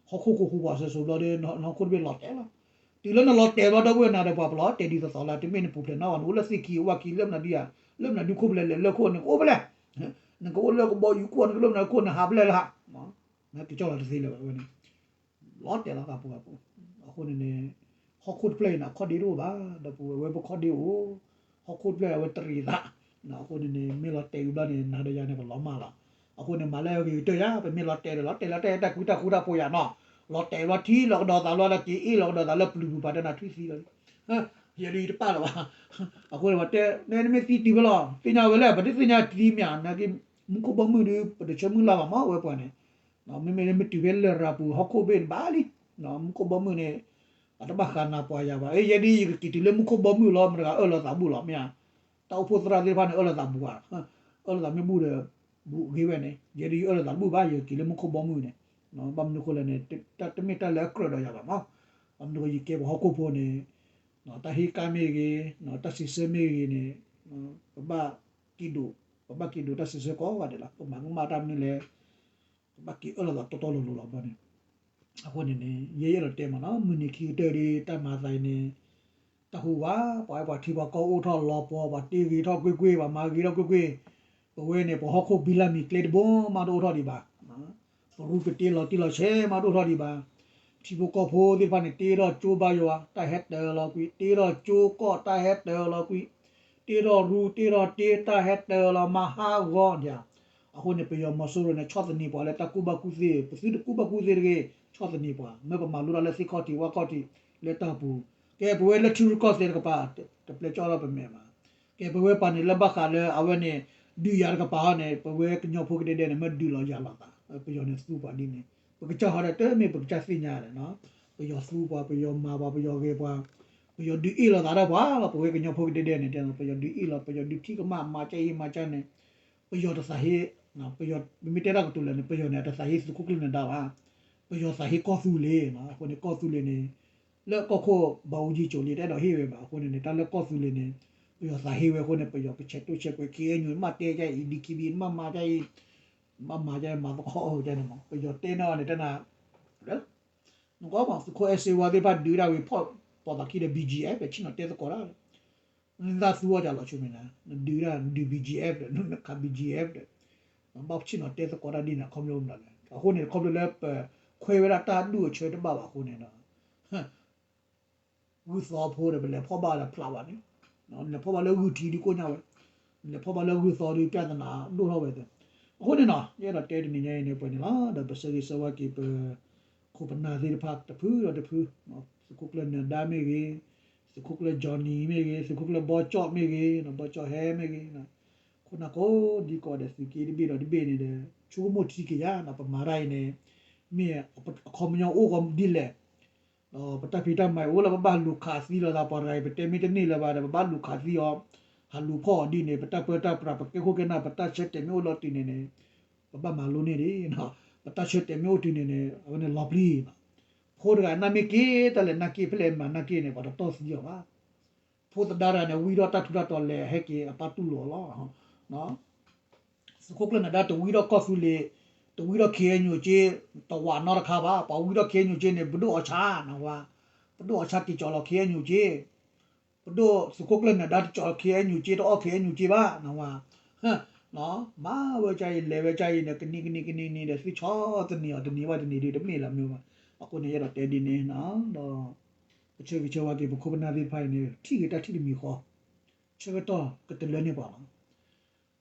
ဟီၣ်ခိၣ်ကဟူးဝးစဲစိၤဘျီဒီး နဟီၣ်ခိၣ်တဘ့ၣ်လီၤတဲာ်လီၤ တုၤလၢနလီၤတဲာ်ဘျီဒီပုၢ်ဝဲၢ်နၤဒီးပှၤပလီၤတဲာ်ဒ်သိးသိးလၢ တမ့ၢ်နပူၤဖျဲးနီၣ်ဘၣ် နအိၣ်လၢသ့ၣ်ခံအဝဲၢ်ခံ လၢမနုၤဒုယၤ လၢမနုၤဒုခိၣ်ဖျဲးလဲၣ်လၢခိၣ် နကအိၣ်ဖဲလဲၣ် နကအိၣ်လၢကဘီယူၤခိၣ် နကလၢမနုၤခိၣ် နဟးဖဲလဲၣ်လၢဟး နကကၠီလီၤတသ့လၢၤဘၣ်ဝဲန့ၣ် လီၤတဲာ်လီၤသးပူၤပူၤ အဃိန့ၣ်န့ၣ် ဟီၣ်ခိၣ်တဖျၢၣ်အံၤန့ၣ် အခီၣ်ဒ့တအိၣ်ဘၣ် ဒီပုၢ်ဝဲၢ် ဝဲပခီၣ်ဒ့အိၣ် ဟီၣ်ခိၣ်တဖျၢၣ်အဝဲတရံးသး အဃိန့ၣ်န့ၣ် မ့ၢ်လီၤတဲာ်ဝံၤဘျီန့ၣ် နၤဒီးယၤန့ၣ် ပလီၤမၢ်လီၤ အဃိန့ၣ် မၤလၢအဂ့ၤကတၢၢ်ယၤ ပမ့ၢ်လီၤတဲာ်ဒီး လီၤတဲာ်လီၤတဲာ်တၢ်ကွံတၢ်ဃူတၢ်ဖိးယၤနီၤ လီၤတဲာ်ဘျီထံလီၤကဒီးသးဘျီဒီး က့ၤအ့ၣ်လီၤကဒီးသးလၢပျုၤပူၤပာ်တၢ်နၤထွံၣ်သံလီၤ ယဲဒၣ်ယတပာ်လၢၤဘၣ် အဃိန့ၣ် ပှၤတဲ နဲနမ့ၢ်သံတုၤဖဲလဲၣ် သ့ၣ်ညါဝဲလဲၣ် ပတသ့ၣ်ညါတသ့မ့ၢ်ဧါ နာ်က့ မူခိၣ်ဘီမုၢ်ဒီး ပတဆၢမုၢ်လၢ်ဘၣ်မး ဝဲပှၤန့ၣ် မ့မ့ၢ်လၢမ့ၢ်တုၤဖဲလရာ်ပူၤ ဟီၣ်ခိၣ်ဘ့ၣ်တဘၣ်လံ မူခိၣ်ဘီမုၢ်န့ၣ် အတဘၣ်ဃးနၤပှၤယၤဘၣ် ယဲဒၣ်ယကက့ၤတုၤလၢမူခိၣ်ဘီမုၢ်လီၤ မတၤတဂၤအၢၣ်လီၤသးဘူၣ်လီၤ မ့ၢ်ဧါ တၢ်အိၣ်ဖှိၣ်သရၣ်သ့ၣ်တဖၣ်န့ၣ် အၢၣ်လီၤသးဘူၣ်ဧါ အၢၣ်လီၤသးမ့ၢ်ဘူၣ်ဒီး ဘူၣ်ဂ့ၤဝဲန့ၣ် ယဲဒၣ်ယအၢၣ်လီၤသးဘူၣ်ဘၣ် ယက့ၤလၢမူခိၣ်ဘီမုၢ်န့ၣ် ဘၣ်မနုၤဃိလဲၣ်န့ၣ် တၢ်တမ့ၢ်တၢ်လၢအကြၢးဒီးယၤဘၣ်မး ဘၣ်မနုၤဃိယကဲပှၤဟီၣ်ခိၣ်ဖိန့ၣ် တၢ်ဟ့ၣ်ကါမ့ၢ်ဂ့ၤ တၢ်စံးဆၢမ့ၢ်ဂ့ၤန့ၣ် ပဘၣ်က့ၤဒိး ပဘၣ်က့ၤဒိးတၢ်စံးဆၢကိးဂၤဒဲးလီၤ ပမၤကမၣ်တၢ်မနုၤလဲၣ် ပဘၣ်က့ၤအၢၣ်လီၤသးတီတီလိၤလိၤလီၤဘျီန့ၣ် အဃိန့ၣ်န့ၣ် ယဲယအဲၣ်ဒိးတဲမးနီၤ မုၢ်နံၤခံကတၢၢ်ဒီး တၢ်မၤသးအံၤန့ၣ် တၢ်ဟူးဝး ပှၤအဲၣ်ပှၤထံပှၤကီၢ်အိၣ်ထီၣ်လီၤပှီၤ ပှၤတ့ဂ့ၤထီၣ်ကွ့ၢ်ကွ့ၢ် ပှၤမၤဂ့ၤထီၣ်ကွ့ၢ်ကွ့ၢ် ပဝဲန့ၣ် ပှၤဟီၣ်ခိၣ်ဘံလၢ်မံၤကျဲတဘိမးတအိၣ်ထီၣ်ဒံးဘၣ် ပရူပတ့လီၤတံၢ်လီၤဆဲးမးတအိၣ်ထီၣ်ဒံးဘၣ် ထံဖိကီၢ်ဖိသ့ၣ်တဖၣ်န့ၣ် တ့ထီၣ်ကၠိဘါယွၤ တၢ်ဟဲတၢၤလီၤကွံာ် တ့ထီၣ်ကၠိကီၢ် တၢ်ဟဲတၢၤလီၤကွံာ် တ့ထီၣ်ရူ တ့ထီၣ်တ့ တၢ်ဟဲတၢၤလီၤမၤဟးဂီၤဒံး အဃိန့ၣ် ပယီၤမီၤစိရိၤန့ၣ် ဆီၣ်သနံးပှၤလၢတၢ်ကူၣ်ဘၣ်ကူၣ်သ့ ပသုတကူၣ်ဘၣ်ကူၣ်သ့တဂ့ၤ ဆီၣ်သနံးပှၤ မ့ၢ်ပမၤလိတၢ်လၢသ့ၣ်ခီၣ်ထံးဝၣ်ခီၣ်ထံးလၢတၢ်ပူၤ ကဲပဝဲလၢထံရူၢ်ကီၢ်သဲးတကပၤ တပျဲကၠီထီၣ်ပမဲာ်ဘၣ် ကဲပဝဲပှၤန့ၣ်လၢဘၣ်ဃးလၢအဝဲန့ၣ် ဒုးယၤတကပၤဟီန့ၣ် ပဝဲကညီဖိကဒဲဒဲန့ၣ် မ့ၢ်ဒုးလီၤယၤလိာ်သး ပယီၤန့ၣ်သူပှၤဒ်န့ၣ် ပကစၢ်ဟီဒီးတမ့ၢ်ပကစၢ်သ့ၣ်ညါလဲၣ်နီၤ ပယီၤသူပှၤ ပယီၤမၤပှၤ ပယီၤဂဲၤပှၤ ပယီၤဒုးအ့ၣ်လိာ်သးဒီးပှၤလီၤ ပဝဲကညီဖိကဒဲဒဲန့ၣ် ပယီၤဒုးအ့ၣ်လိာ် ပယီၤဒုးထံၣ်ကမၣ် မၤကဲအံၤမၤကဲန့ၣ် ပယီၤတသးဟ့ ပယီၤ ပမ့ၢ်တဲတၢ်ကတိၤလဲၣ်န့ၣ် ပယီၤန့ၣ် အတသးဟ့သုးခိၣ်ကျၢၢ်နဒါဘၣ် ပယီၤသးဟ့ကီၢ်သူလ့ၤနီၤ အဃိန့ၣ် ကီၢ်သူလ့ၤန့ၣ် လၢကီၢ်ခိၣ်ဘးအူကၠံကၠိလံ တအဲၣ်ဒိးဟ့ၣ်ဝဲဘၣ် အဃိန့ၣ်န့ၣ် တၢ်လၢကီၢ်သူလ့ၤန့ၣ် ပယီၤသးဟ့ဝဲအဃိန့ၣ် ပယီၤကဆဲးတိၢ်ဆဲးကွဲး ခ့ၣ်အဲၣ်ယူၣ် မ့ၢ်တဲဒ်အံၤ ဒံခ့ဘံ မ့ၢ်မၤဒ်အံၤ ဘၣ်မၤယဲမၤသကိးအီၤယဲန့ၣ်မး ပယီၤတဲန့ၢ်အီၤန့ၣ် တဲနၤ နကွၢ်မး သုးခိၣ်အဲၣ်စ့ဝါသ့ၣ်တဖၣ်ဒုးဒၣ်ဝံၤဖီၣ်ပိာ်သးခံဒီး ဘီၣ်ကၠံၣ်အဲၣ် ပဆ့ၣ်နီၤတဲသကိးတၢ် နသးသူအီၤတၢ်လီၤဆိမ့ၢ်နၤ နဒုးဒၣ် နဒုး ဘီၣ်ကၠံၣ်အဲၣ် ဒီး နခး ဘီၣ်ကၠံၣ်အဲၣ် ဒီး နဘၣ်ဆ့ၣ်နီၤတဲသကိးတၢ်ဒ်န့ၣ် အခီပညီမနုၤလဲၣ် အဃိန့ၣ် ခီဖျိလၢပခွဲးဝဲဒၣ်တၢ်အဒူၣ်အဆၢတဘၣ်ဘၣ်အဃိန့ၣ်ဒီး ဂုၢ်သီဖိဒီး ပလဲၤဖီၣ်ဘၣ်ဒီးဖျးဘၣ်န့ၣ် နလဲၤဖီၣ်ဘၣ်လၢဂုၢ်ထံဒုးကိၣ်ညါဝဲ နလဲၤဖီၣ်ဘၣ်လၢဂုၢ်သီဒုး ပြဿနာဒိၣ်ထီၣ်ဝဲသ့ အဃိန့ၣ်နီၤ ယအဲၣ်ဒိးတဲတနံၤညါအံၤန့ၣ် ပှဲၤန့ၣ်လီၤ ဒီးပဆၢဂ့ၤဆၢဝါက့ၤပ ခိၣ်ပနၢ်သ့ၣ်တဖၣ်တဖုဒီးတဖု သုးခိၣ်ကျၢၢ်နၢၤဒါမ့ၢ်ဂ့ၤ, သုးခိၣ်ကျၢၢ် Johnny မ့ၢ်ဂ့ၤ, သုးခိၣ်ကျၢၢ်ဘီကၠီၣ်မ့ၢ်ဂ့ၤ, ဘီကၠီၣ်ဟဲမ့ၢ်ဂ့ၤ, ခိၣ်နၢ်ကိးဒံကိးဂၤဒဲး သုးက့တဘ့ၣ်ဒီးတဘ့ၣ်န့ၣ်ဒီး ဆိကမိၣ်ထံက့ၤယၤ ပမၤတၢ်အံၤန့ၣ် မ့ၢ်အခီပညီအိၣ်ဂီၤဒ်လဲၣ် ဒီးပတၢ်ဖံးတၢ်မၤအိၣ်လၢပဘၣ်လူၤခးသံလိာ်သး ပှၤတဂၤအံၤ ပတဲမ့ၢ်တန့ၢ်လၢၤဘၣ်ဒီး ပဘၣ်လူၤခးသံအီၤ, ဟးလူၤဖီၣ်အီၤဒ်န့ၣ် ပတၢ်ပၢတၢ်ပြး ပကဲခိၣ်ကဲနၢ် ပတၢ်ဆၢတဲာ်မ့ၢ်အိၣ်လီၤတံၢ်န့ၣ်န့ၣ် ပဘၣ်မၤလိန့ၢ်ဒံး, ပတၢ်ဆၢတဲာ်မ့ၢ်အိၣ်တံၢ်န့ၣ်န့ၣ် အဝဲန့ၣ်လီၤပျံၤ, ဖိတဂၤနၢ်မ့ၢ်က့ၤ တၢ်လဲၤနၢ်က့ၤ ဖဲလဲၣ်မၤနၢ်က့ၤန့ၣ် ပှၤတတီၢ်သံအီၤဘၣ် ဖိသဒါတဂၤန့ၣ် ဝံထီၣ်တၢ်ထူးတၢ်တီၤလဲၤဟဲက့ၤအပၢ်တူၢ်လိာ်အီၤလီၤ. သုးခိၣ်ကျၢၢ်နၢၤဒါတဝံထီၣ်ကီၢ်သူလ့ၤ, တဝံထီၣ် ခ့ၣ်အဲၣ်ယူၣ်က့ တဝးနီတခါဘၣ်, ပှၤဝံထီၣ် ခ့ၣ်အဲၣ်ယူၣ်က့ န့ၣ် ပဒိၣ်အီၣ်ဆၣ်နဝါ, ပဒိၣ်အီၣ်ဆၣ်က့ၤကၠီၤလီၤ ခ့ၣ်အဲၣ်ယူၣ်က့ ပဒိၣ်သုးခိၣ်ကျၢၢ်နၢၤဒါတကၠီၤ ခ့ၣ်အဲၣ်ယူၣ်က့ တအီၣ် ခ့ၣ်အဲၣ်ယူၣ်က့ ဘၣ်နဝါ, မၤဝဲကါအံၤ လဲၤဝဲကါအံၤန့ၣ် ကနံၤကနံၤကနံၤနံၤဒီး သုဆီတနံၤအီၤတနံၤဘၣ်တနံၤဒုး တမ့ၢ်လၢၤမ့ၢ်ဘၣ်. အဃိန့ၣ် ယအဲၣ်ဒိးတဲဒ်န့ၣ် ဒီး ပဆၢဂ့ၤဆၢဝါက့ၤ ပခိၣ်ပနၢ်သ့ၣ်တဖၣ်အံၤန့ၣ် ထံၣ်ဂ့ၤတၢ်ထံၣ်တမံၤဃီ, ဆၢကတီၢ်ကတလၢန့ၢ်ပှၤလီ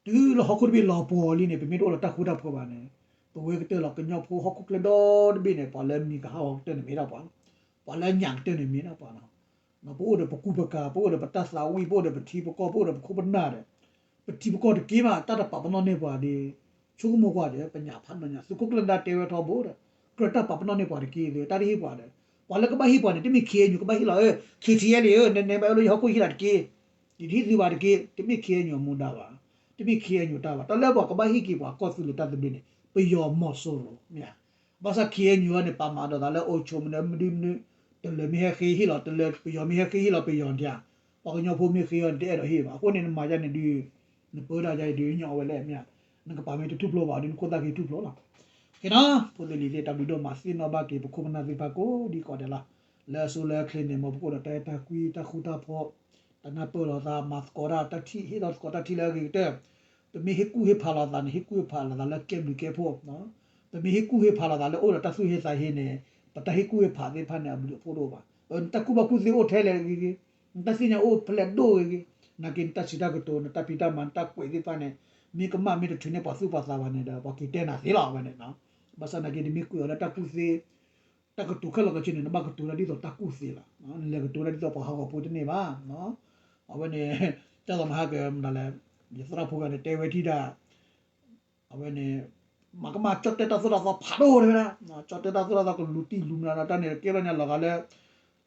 ၤ. တုၤလၢဟီၣ်ခိၣ်တဘ့ၣ်လီၤပှီၤလံန့ၣ် ပမ့ၢ်တအိၣ်ဒီးတၢ်ဃူတၢ်ဖိးဘၣ်န့ၣ်, ပဝဲကတၢၢ်လီၤကညီဖိဟီၣ်ခိၣ်ချၢဒီတဘ့ၣ်န့ၣ် ပှၤလၢမံၤကဟးဂီၤကတၢၢ်န့ၣ်မ့ၢ်ဒၣ်ပှၤလီၤ. ပှၤလၢညၣ်ကတၢၢ်န့ၣ်မ့ၢ်ဒၣ်ပှၤလီၤ. ပအိၣ်ဒီးပကူပကၤ, ပအိၣ်ဒီးပတၢ်သးဝံၣ်, ပအိၣ်ဒီးပထံပကီၢ်, ပအိၣ်ဒီးပခိၣ်ပနၢ်ဒီး ပထံပကီၢ်တက့ၢ်မး တၢ်တပာ်ပနီၣ်န့ၢ်ပှၤဒီး ဆိကမိၣ်ကွၢ်ဒီး ပညၣ်ဖးဒိၣ်ညါ သုးခိၣ်ကျၢၢ်နၢၤဒါတဲဝဲထီဘိဒီး ကြၢးတၢ်ပာ်ပနီၣ်န့ၢ်ပှၤတက့ၢ်ဒီး တၢ်တဟ့ၣ်ပှၤဒီး ပှၤလၢကဘၣ်ဟ့ၣ်ပှၤန့ၣ် တမ့ၢ် ခ့ၣ်အဲၣ်ယူၣ် ကဘၣ်ဟ့ၣ်လီၤ, ခ့ၣ်ထံၣ်အဲၣ်လံ နမ့ၢ်ဘၣ်အဲၣ်လိာ်ယဟီၣ်ခိၣ်ဟ့ၣ်လီၤတက့ၢ်, ယတဟ့ၣ်သုဘၣ်တက့ၢ်, တမ့ၢ် ခ့ၣ်အဲၣ်ယူၣ် အမူဒါဘၣ်, တမ့ၢ် ခ့ၣ်အဲၣ်ယူၣ် တၢ်ဘၣ်, တၢ်လၢပှၤကဘၣ်ဟ့ၣ်က့ၤပှၤကီၢ်သူလ့ၤတၢ်သဘျ့န့ၣ် ပယီၤမီၤစိရိၤမ့ၢ်ဧါ. ဘၣ်ဆၣ် ခ့ၣ်အဲၣ်ယူၣ် အံၤန့ၣ် ပာ်မၤဒီးသးလၢအိၣ်ဆိးမနုၤမနုၤမနုၤ, တလၢၤမ့ၢ်ဟဲဃ့ဟ့ၣ်လီၤ, တလၢၤပယီၤမ့ၢ်ဟဲဃ့ဟ့ၣ်လီၤပယီၤဒၣ်, ပှၤကညီဖိမ့ၢ်ဃ့အီၤန့ၣ် တအဲၣ်ဒိးဟ့ၣ်ဘၣ်. အဃိန့ၣ် နမၤယါန့ၣ်ဒုး နပၢဒၣ်ယါအံၤဒုး ညီအဝဲလဲၣ်မ့ၢ်ဧါ, နကပာ်မ့ၢ်တထူၣ်ဖျိဘၣ်ဒုး နခိၣ်သၣ်က့ၤထူၣ်ဖျိလီၤ. ကဲနီၤ ဖိသ့ၣ်လံၤသ့ၣ် တၢ်ဘျုးဒိၣ်မး သ့ၣ်နီၣ်ဘၣ်က့ၤ ပခိၣ်ပနၢ်သ့ၣ်တဖၣ်ကိးဒံကိးဒဲးလီၤ. လၢအဆိလၢအချ့န့ၣ် မ်ပကအိၣ်ဒီးတၢ်အဲၣ်တၢ်ကွံ တၢ်ဃူတၢ်ဖိး, တၢ်နၢ်ပၢၢ်လိာ်သး မၤသကိးတၢ် တၢ်ထံၣ် ဟ့ၣ်လီၤသကိးတၢ်ထံၣ်လၢအဂ့ၤကတၢၢ်, ပမ့ၢ်ဟ့ၣ်ကူၣ်ဟ့ၣ်ဖးလိာ်သးန့ၣ် ဟ့ၣ်ကူၣ်ဟ့ၣ်ဖးလိာ်သးလၢကဲဘျုးကဲဖှိၣ်, ပမ့ၢ်ဟ့ၣ်ကူၣ်ဟ့ၣ်ဖးလိာ်သးလၢအိၣ်ဒီးတၢ်သူၣ်ဟ့သးဟ့န့ၣ် ပတၢ်ဟ့ၣ်ကူၣ်ဟ့ၣ်ဖးသ့ၣ်တဖၣ်န့ၣ် အဘျုးအဖှိၣ်တအိၣ်ဘၣ်. နတၢ်ကူၣ်ဘၣ်ကူၣ်သ့အိၣ်ထဲလဲၣ်ဂ့ၤဂ့ၤ, နတၢ်သ့ၣ်ညါအိၣ်ဖဲလဲၣ်ဒိၣ်ဂ့ၤဂ့ၤ, နာ်က့နတၢ်စံးတၢ်ကတိၤ နတၢ်ဖံးတၢ်မၤ နတၢ်ကွဲးသ့ၣ်တဖၣ်န့ၣ် မ့ၢ်ကမၣ်မ့ၢ်တထုးန့ၢ်ပှၤသူၣ်ပှၤသးဘၣ်န့ၣ်ဒီး ပှၤက့ၤတဲနၤသ့လီၤ အဝဲန့ၣ်. ဘၣ်ဆၣ်နာ်က့ နမ့ၢ်ကွဲးအီၤလၢတၢ်ကူၣ်သ့ တၢ်ကတိၤခဲလၢာ်ခဲဆ့န့ၣ် နဘၣ်ကတိၤတၢ်ဒ်သိးတၢ်ကူၣ်သ့လီၤ. နလဲၤကတိၤတၢ်ဒ်သိးပှၤဟးဂီၤဖိတန့ၢ်ဘၣ်. အဝဲန့ၣ် တၢ်လီၤမဟါကမနုၤလဲၣ်, ယသရၣ်ဖိဂၤန့ၣ် တဲဝဲထံၣ်ဒၣ် အဝဲန့ၣ် မၤကမၣ်ကၠီၣ်တဲၣ်တၢ်သိၣ်တၢ်သီဖးဒိၣ်တဲဝဲဒၣ်, ကၠီၣ်တဲၣ်တၢ်သိၣ်တၢ်သီကလူၤတံၢ်လူၤမနုၤဒီး တၢ်န့ၣ်ကဲလီၤန့ၣ်လီၤဂာ်လၢ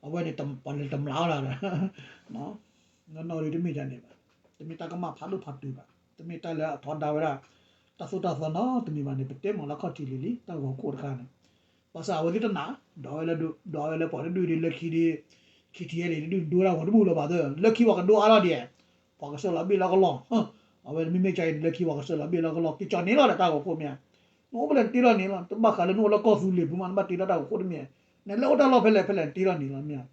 အဝဲန့ၣ် ပှၤလဲၤတမျးဝဲဒၣ်ဒီး နီၢ်နီၢ်ဒုးတမ့ၢ်ဒ်န့ၣ်ဘၣ်, တမ့ၢ်တၢ်ကမၣ်ဖးဒိၣ်ဖးတုၤဘၣ်, တမ့ၢ်တၢ်လၢအထီဒါဝဲဒၣ် တၢ်သိၣ်တၢ်သီနီတမံၤဘၣ်န့ၣ် ပတဲမ့ၢ်လၢခီၣ်ထံးလံၤလံၤ တၢ်ဂီၤခိၣ်တခါန့ၣ်, ဘၣ်ဆၣ်အဝဲသ့ၣ်တနာ်, ဒီးအဝဲလၢဒုးဒီးအဝဲလၢပှၤတဒုးဒ်လၢခံဒ် ခံထံၣ်အဲၣ်လံၤ တဒုးဒိတၢ်ဂီၤတဘူၣ်လၢၤဘၣ်သၢ, လၢခံပှၤကဒိအါထီၣ်ဒံး, ပှၤကစၢ်လီၤဘ့ၣ်လၢကလီၢ်, အဝဲမ့မ့ၢ်ကါအံၤ လၢခံပှၤကစၢ်လီၤဘ့ၣ်လၢကလီၢ် က့ၤကၠီၣ်န့ၢ်လီၤဒီးတၢ်ဂီၤခိၣ်မ့ၢ်ဧါ, နအိၣ်ဖဲလဲၣ်နတ့ထီၣ်န့ၣ်လီၤ, တဘၣ်ဃးလၢနအိၣ်လၢကီၢ်သူလ့ၤပူၤမး နဘၣ်တ့ထီၣ်တၢ်ဂီၤခိၣ်တမ့ၢ်ဧါ, နလဲၤအိၣ်တၢ်လီၢ်ဖဲလဲၣ်ဖဲလဲၣ်နတ့ထီၣ်န့ၣ်လီၤမ့ၢ်ဧါ.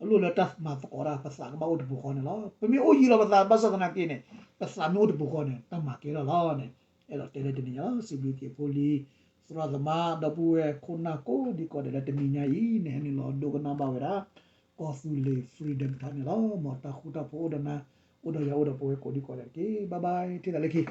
အလိၣ်လၢတၢ်မၤသကိးတၢ် ပသးကဘၣ်အိၣ်တပူၤဃီန့ၣ်လီၤ. ပမ့ၢ်အိၣ်ယံၤလီၤပသး ဘၣ်ဆၣ်သနာ်က့န့ၣ် ပသးမ့ၢ်အိၣ်တပူၤဃီန့ၣ် တၢ်မၤကဲထီၣ်လီၤန့ၣ်, အဲၣ်ဒိးတဲလၢတနံၤညါလီၤ. စံးဘျုးက့ၤဖိလံၤ သရၣ်သမါ ဒီပုၢ်ဝဲၢ်ခိၣ်နၢ်ကိးဒံကိးဒဲးလၢတနံၤညါအံၤ နဟဲနုာ်လီၤဒိကနၣ်ဘၣ်ဝဲဒၣ် ကီၢ်သူလ့ၤ Freedom Talk န့ၣ်လီၤ. မ်တၢ်ဃူတၢ်ဖိးအိၣ်ဒီးနၤ အိၣ်ဒီးယၤအိၣ်ဒီးပဝဲကိးဒံကိးဒဲးတက့ၢ်. Bye bye ထံၣ်သးလၢခံ